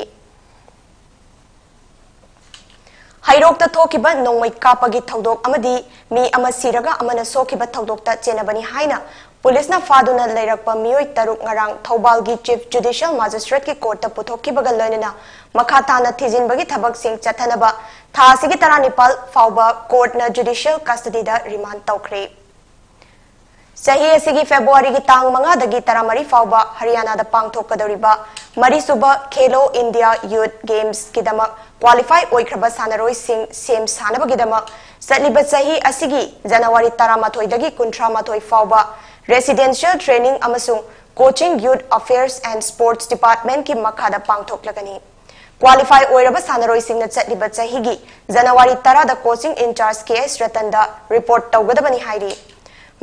ꯍꯩꯔꯣꯛꯇ ꯊꯣꯛꯈꯤꯕ ꯅꯣꯡꯃꯩ ꯀꯥꯞꯄꯒꯤ ꯊꯧꯗꯣꯛ ꯑꯃꯗꯤ ꯃꯤ ꯑꯃ ꯁꯤꯔꯒ ꯑꯃꯅ ꯁꯣꯛꯈꯤꯕ ꯊꯧꯗꯣꯛꯇ ꯆꯦꯟꯅꯕꯅꯤ ꯍꯥꯏꯅ ꯄꯨꯂꯤꯁꯅ ꯐꯥꯗꯨꯅ ꯂꯩꯔꯛꯄ ꯃꯤꯑꯣꯏ ꯇꯔꯨꯛ ꯉꯔꯥꯡ ꯊꯧꯕꯥꯜꯒꯤ ꯆꯤꯐ ꯖꯨꯗꯤꯁꯤꯌꯦꯜ ꯃꯥꯖꯤꯁꯇ꯭ꯔꯦꯠꯀꯤ ꯀꯣꯔꯠꯇ ꯄꯨꯊꯣꯛꯈꯤꯕꯒ ꯂꯣꯏꯅꯅ ꯃꯈꯥ ꯇꯥꯅ ꯊꯤꯖꯤꯟꯕꯒꯤ ꯊꯕꯛꯁꯤꯡ ꯆꯠꯊꯅꯕ ꯊꯥ ꯑꯁꯤꯒꯤ ꯇꯔꯥꯅꯤꯄꯥꯜ ꯐꯥꯎꯕ ꯀꯣꯔꯠꯅ ꯖꯨꯗꯤꯁꯤꯌꯦꯜ ꯀꯁꯇꯗꯤꯗ ꯔꯤꯃꯥꯟ ꯇꯧꯈ꯭ꯔꯦ꯫ ꯆꯍꯤ ꯑꯁꯤꯒꯤ ꯐꯦꯕ꯭ꯔꯨꯋꯥꯔꯤꯒꯤ ꯇꯥꯡ ꯃꯉꯥꯗꯒꯤ ꯇꯔꯥꯃꯔꯤ ꯐꯥꯎꯕ ꯍꯔꯤꯌꯥꯅꯥꯗ ꯄꯥꯡꯊꯣꯛꯀꯗꯧꯔꯤꯕ ꯃꯔꯤꯁꯨꯕ ꯈꯦꯂꯣ ꯏꯟꯗꯤꯌꯥ ꯌꯨꯊ ꯒꯦꯝꯁꯀꯤꯗꯃꯛ ꯀ꯭ꯋꯥꯂꯤꯐꯥꯏ ꯑꯣꯏꯈ꯭ꯔꯕ ꯁꯥꯟꯅꯔꯣꯏꯁꯤꯡ ꯁꯦꯝ ꯁꯥꯅꯕꯒꯤꯗꯃꯛ ꯆꯠꯂꯤꯕ ꯆꯍꯤ ꯑꯁꯤꯒꯤ ꯖꯅꯋꯥꯔꯤ ꯇꯔꯥꯃꯥꯊꯣꯏꯗꯒꯤ ꯀꯨꯟꯊ꯭ꯔꯥ ꯃꯥꯊꯣꯏ ꯐꯥꯎꯕ residential training ꯑꯃꯁꯨꯡ coaching Youth Affairs and Sports Departmentꯀꯤ ꯃꯈꯥꯗ ꯄꯥꯡꯊꯣꯛꯂꯒꯅꯤ꯫ ꯀ꯭ꯋꯥꯂꯤꯐꯥꯏ ꯑꯣꯏꯔꯕ ꯁꯥꯟꯅꯔꯣꯏꯁꯤꯡꯅ ꯆꯠꯂꯤꯕ ꯆꯍꯤꯒꯤ ꯖꯅꯋꯥꯔꯤ ꯇꯔꯥꯗ coaching in charge K S ꯔꯇꯟꯗ ꯔꯤꯄꯣꯔꯠ ꯇꯧꯒꯗꯕꯅꯤ ꯍꯥꯏꯔꯤ꯫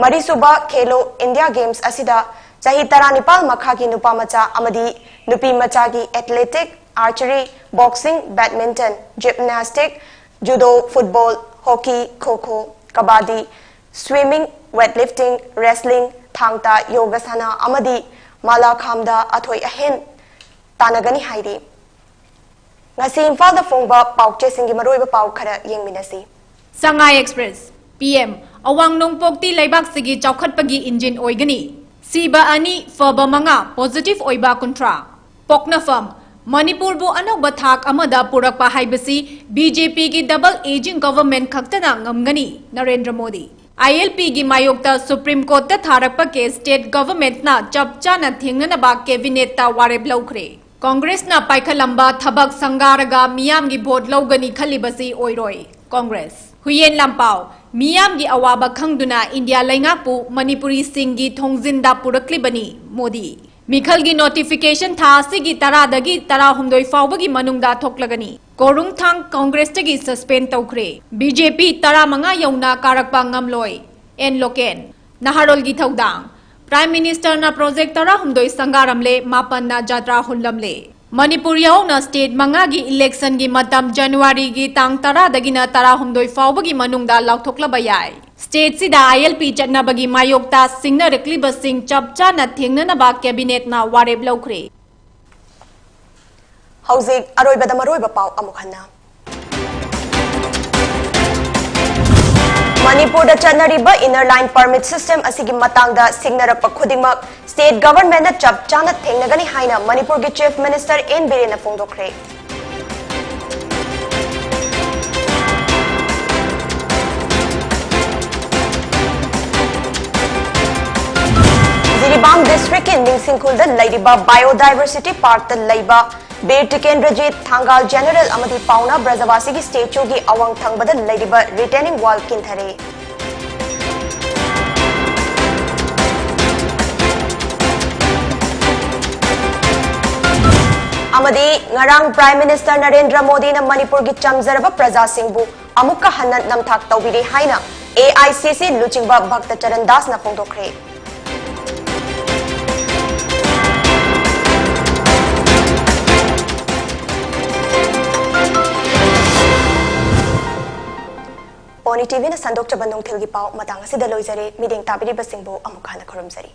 ꯃꯔꯤꯁꯨꯕ ꯈꯦꯂꯣ ꯏꯟꯗꯤꯌꯥ ꯒꯦꯝꯁ ꯑꯁꯤꯗ ꯆꯍꯤ ꯇꯔꯥꯅꯤꯄꯥꯜ ꯃꯈꯥꯒꯤ ꯅꯨꯄꯥ ꯃꯆꯥ ꯑꯃꯗꯤ ꯅꯨꯄꯤ ꯃꯆꯥꯒꯤ athletic, archery, boxing, badminton, gymnastic, judo, football, hockey, kho kho, ꯀꯕꯥꯗꯤ, ꯁ꯭ꯋꯤꯃꯤꯡ, ꯋꯦꯠꯂꯤꯐꯇꯤꯡ, ꯔꯦꯁꯂꯤꯡ, ꯊꯥꯡ ꯇꯥ, ꯌꯣꯒꯥ ꯁꯥꯟꯅ ꯑꯃꯗꯤ ꯃꯂꯥꯈꯥꯝꯗ ꯑꯊꯣꯏ ꯑꯍꯦꯟ ꯇꯥꯟꯅꯒꯅꯤ ꯍꯥꯏꯔꯤ꯫ ꯉꯁꯤ ꯏꯝꯐꯥꯜꯗ ꯐꯣꯡꯕ ꯄꯥꯎꯆꯦꯁꯤꯡꯒꯤ ꯃꯔꯨꯑꯣꯏꯕ ꯄꯥꯎ ꯈꯔ ꯌꯦꯡꯃꯤꯟꯅꯁꯤ꯫ ꯁꯉꯥꯏ ꯑꯦꯛꯁꯄ꯭ꯔꯦꯁ, ꯄꯤ ꯑꯦꯝ, ꯑꯋꯥꯡ ꯅꯣꯡꯄꯣꯛꯇꯤ ꯂꯩꯕꯥꯛꯁꯤꯒꯤ ꯆꯥꯎꯈꯠꯄꯒꯤ ꯏꯟꯖꯤꯟ ꯑꯣꯏꯒꯅꯤ꯫ ꯁꯤꯕ ꯑꯅꯤ, ꯐꯕ ꯃꯉꯥ, ꯄꯣꯖꯤꯇꯤꯚ ꯑꯣꯏꯕ ꯀꯨꯟꯊ꯭ꯔꯥ꯫ ꯄꯣꯛꯅꯐꯝ, ꯃꯅꯤꯄꯨꯔꯕꯨ ꯑꯅꯧꯕ ꯊꯥꯛ ꯑꯃꯗ ꯄꯨꯔꯛꯄ ꯍꯥꯏꯕꯁꯤ ꯕꯤ ꯖꯦ ꯄꯤꯒꯤ ꯗꯕꯜ ꯑꯦꯖꯤꯡ ꯒꯚꯔꯟꯃꯦꯟꯠ ꯈꯛꯇꯅ ꯉꯝꯒꯅꯤ, ꯅꯔꯦꯟꯗ꯭ꯔ ꯃꯣꯗꯤ꯫ ꯑꯥꯏ ꯑꯦꯜ ꯄꯤꯒꯤ ꯃꯥꯌꯣꯛꯇ ꯁꯨꯄ꯭ꯔꯤꯝ ꯀꯣꯔꯠꯇ ꯊꯥꯔꯛꯄ ꯀꯦꯁ ꯁ꯭ꯇꯦꯠ ꯒꯚꯔꯟꯃꯦꯟꯠꯅ ꯆꯞ ꯆꯥꯅ ꯊꯦꯡꯅꯅꯕ ꯀꯦꯕꯤꯅꯦꯠꯇ ꯋꯥꯔꯦꯞ ꯂꯧꯈ꯭ꯔꯦ꯫ ꯀꯣꯡꯒ꯭ꯔꯦꯁꯅ ꯄꯥꯏꯈꯠꯂꯝꯕ ꯊꯕꯛ ꯁꯪꯒꯥꯔꯒ ꯃꯤꯌꯥꯝꯒꯤ ꯚꯣꯠ ꯂꯧꯒꯅꯤ ꯈꯜꯂꯤꯕꯁꯤ ꯑꯣꯏꯔꯣꯏ, ꯀꯣꯡꯒ꯭ꯔꯦꯁ꯫ ꯍꯨꯌꯦꯟ ꯂꯥꯟꯄꯥꯎ, ꯃꯤꯌꯥꯝꯒꯤ ꯑꯋꯥꯕ ꯈꯪꯗꯨꯅ ꯏꯟꯗꯤꯌꯥ ꯂꯩꯉꯥꯛꯄꯨ ꯃꯅꯤꯄꯨꯔꯤꯁꯤꯡꯒꯤ ꯊꯣꯡꯖꯤꯟꯗ ꯄꯨꯔꯛꯂꯤꯕꯅꯤ, ꯃꯣꯗꯤ꯫ ꯃꯤꯈꯜꯒꯤ ꯅꯣꯇꯤꯐꯤꯀꯦꯁꯟ ꯊꯥ ꯑꯁꯤꯒꯤ ꯇꯔꯥꯗꯒꯤ ꯇꯔꯥꯍꯨꯝꯗꯣꯏ ꯐꯥꯎꯕꯒꯤ ꯃꯅꯨꯡꯗ ꯊꯣꯛꯂꯒꯅꯤ꯫ ꯀꯣꯔꯨꯡꯊꯥꯡ ꯀꯣꯡꯒ꯭ꯔꯦꯁꯇꯒꯤ ꯁꯁꯄꯦꯟ ꯇꯧꯈ꯭ꯔꯦ꯫ ꯕꯤ ꯖꯦ ꯄꯤ ꯇꯔꯥꯃꯉꯥ ꯌꯧꯅ ꯀꯥꯔꯛꯄ ꯉꯝꯂꯣꯏ, ꯑꯦꯟ ꯂꯣꯀꯦꯟ꯫ ꯅꯍꯥꯔꯣꯜꯒꯤ ꯊꯧꯗꯥꯡ, ꯄ꯭ꯔꯥꯏꯝ ꯃꯤꯅꯤꯁꯇꯔꯅ ꯄ꯭ꯔꯣꯖꯦꯛ ꯇꯔꯥꯍꯨꯝꯗꯣꯏ ꯁꯪꯒꯥꯔꯝꯂꯦ, ꯃꯥꯄꯟꯅ ꯖꯥꯇ꯭ꯔꯥ ꯍꯨꯜꯂꯝꯂꯦ꯫ ꯃꯅꯤꯄꯨꯔ ꯌꯥꯎꯅ ꯁ꯭ꯇꯦꯠ ꯃꯉꯥꯒꯤ ꯏꯂꯦꯛꯁꯟꯒꯤ ꯃꯇꯝ ꯖꯅꯋꯥꯔꯤꯒꯤ ꯇꯥꯡ ꯇꯔꯥꯗꯒꯤꯅ ꯇꯔꯥꯍꯨꯝꯗꯣꯏ ꯐꯥꯎꯕꯒꯤ ꯃꯅꯨꯡꯗ ꯂꯥꯎꯊꯣꯛꯂꯕ ꯌꯥꯏ꯫ ꯁ꯭ꯇꯦꯠꯁꯤꯗ ꯑꯥꯏ ꯑꯦꯜ ꯄꯤ ꯆꯠꯅꯕꯒꯤ ꯃꯥꯌꯣꯛꯇ ꯁꯤꯡꯅꯔꯛꯂꯤꯕꯁꯤꯡ ꯆꯞ ꯆꯥꯅ ꯊꯦꯡꯅꯅꯕ ꯀꯦꯕꯤꯅꯦꯠꯅ ꯋꯥꯔꯦꯞ ꯂꯧꯈ꯭ꯔꯦ꯫ ꯍꯧꯖꯤꯛ ꯑꯔꯣꯏꯕꯗ ꯃꯔꯨꯑꯣꯏꯕ ꯄꯥꯎ ꯑꯃꯨꯛ ꯍꯟꯅ꯫ ꯃꯅꯤꯄꯨꯔꯗ ꯆꯠꯅꯔꯤꯕ ꯏꯟꯅꯔ ꯂꯥꯏꯟ ꯄꯔꯃꯤꯠ ꯁꯤꯁꯇꯦꯝ ꯑꯁꯤꯒꯤ ꯃꯇꯥꯡꯗ ꯁꯤꯡꯅꯔꯛꯄ ꯈꯨꯗꯤꯡꯃꯛ ꯁ꯭ꯇꯦꯠ ꯒꯚꯔꯟꯃꯦꯟꯠꯅ ꯆꯞ ꯆꯥꯅ ꯊꯦꯡꯅꯒꯅꯤ ꯍꯥꯏꯅ ꯃꯅꯤꯄꯨꯔꯒꯤ ꯆꯤꯐ ꯃꯤꯅꯤꯁꯇꯔ ꯑꯦꯟ ꯕꯤꯔꯦꯟꯅ ꯐꯣꯡꯗꯣꯛꯈ꯭ꯔꯦ꯫ ꯖꯤꯔꯤꯕꯥꯝ ꯗꯤꯁꯇ꯭ꯔꯤꯛꯀꯤ ꯅꯤꯡꯁꯤꯡꯈꯨꯜꯗ ꯂꯩꯔꯤꯕ ꯕꯥꯏꯑꯣꯗꯥꯏꯚꯔꯁꯤꯇꯤ ꯄꯥꯔꯛꯇ ꯂꯩꯕ ꯕꯤꯔ ꯇꯤꯀꯦꯟꯗ꯭ꯔꯖꯤꯠ, ꯊꯥꯡꯒꯥꯜ ꯖꯦꯅꯔꯦꯜ ꯑꯃꯗꯤ ꯄꯥꯎꯅꯥ ꯕ꯭ꯔꯖꯕꯥꯁꯤꯒꯤ ꯁ꯭ꯇꯦꯆꯨꯒꯤ ꯑꯋꯥꯡ ꯊꯪꯕꯗ ꯂꯩꯔꯤꯕ ꯔꯤꯇꯦꯅꯤꯡ ꯋꯥꯜ ꯀꯤꯟꯊꯔꯦ꯫ ꯑꯃꯗꯤ ꯉꯔꯥꯡ ꯄ꯭ꯔꯥꯏꯝ ꯃꯤꯅꯤꯁꯇꯔ ꯅꯔꯦꯟꯗ꯭ꯔ ꯃꯣꯗꯤꯅ ꯃꯅꯤꯄꯨꯔꯒꯤ ꯆꯝꯖꯔꯕ ꯄ꯭ꯔꯖꯥꯁꯤꯡꯕꯨ ꯑꯃꯨꯛꯀ ꯍꯟꯅ ꯅꯝꯊꯥꯛ ꯇꯧꯕꯤꯔꯦ ꯍꯥꯏꯅ ꯑꯦ ꯑꯥꯏ ꯁꯤ ꯁꯤ ꯂꯨꯆꯤꯡꯕ ꯚꯛꯇ ꯆꯔꯟ ꯗꯥꯁꯅ ꯐꯣꯡꯗꯣꯛꯈ꯭ꯔꯦ꯫ ꯇꯤꯚꯤꯅ ꯁꯟꯗꯣꯛꯆꯕ ꯅꯨꯡꯊꯤꯜꯒꯤ ꯄꯥꯎ ꯃꯇꯥꯡ ꯑꯁꯤꯗ ꯂꯣꯏꯖꯔꯦ꯫ ꯃꯤꯠꯌꯦꯡ ꯇꯥꯕꯤꯔꯤꯕꯁꯤꯡꯕꯨ ꯑꯃꯨꯛ ꯍꯟꯅ ꯈꯨꯔꯨꯝꯖꯔꯤ꯫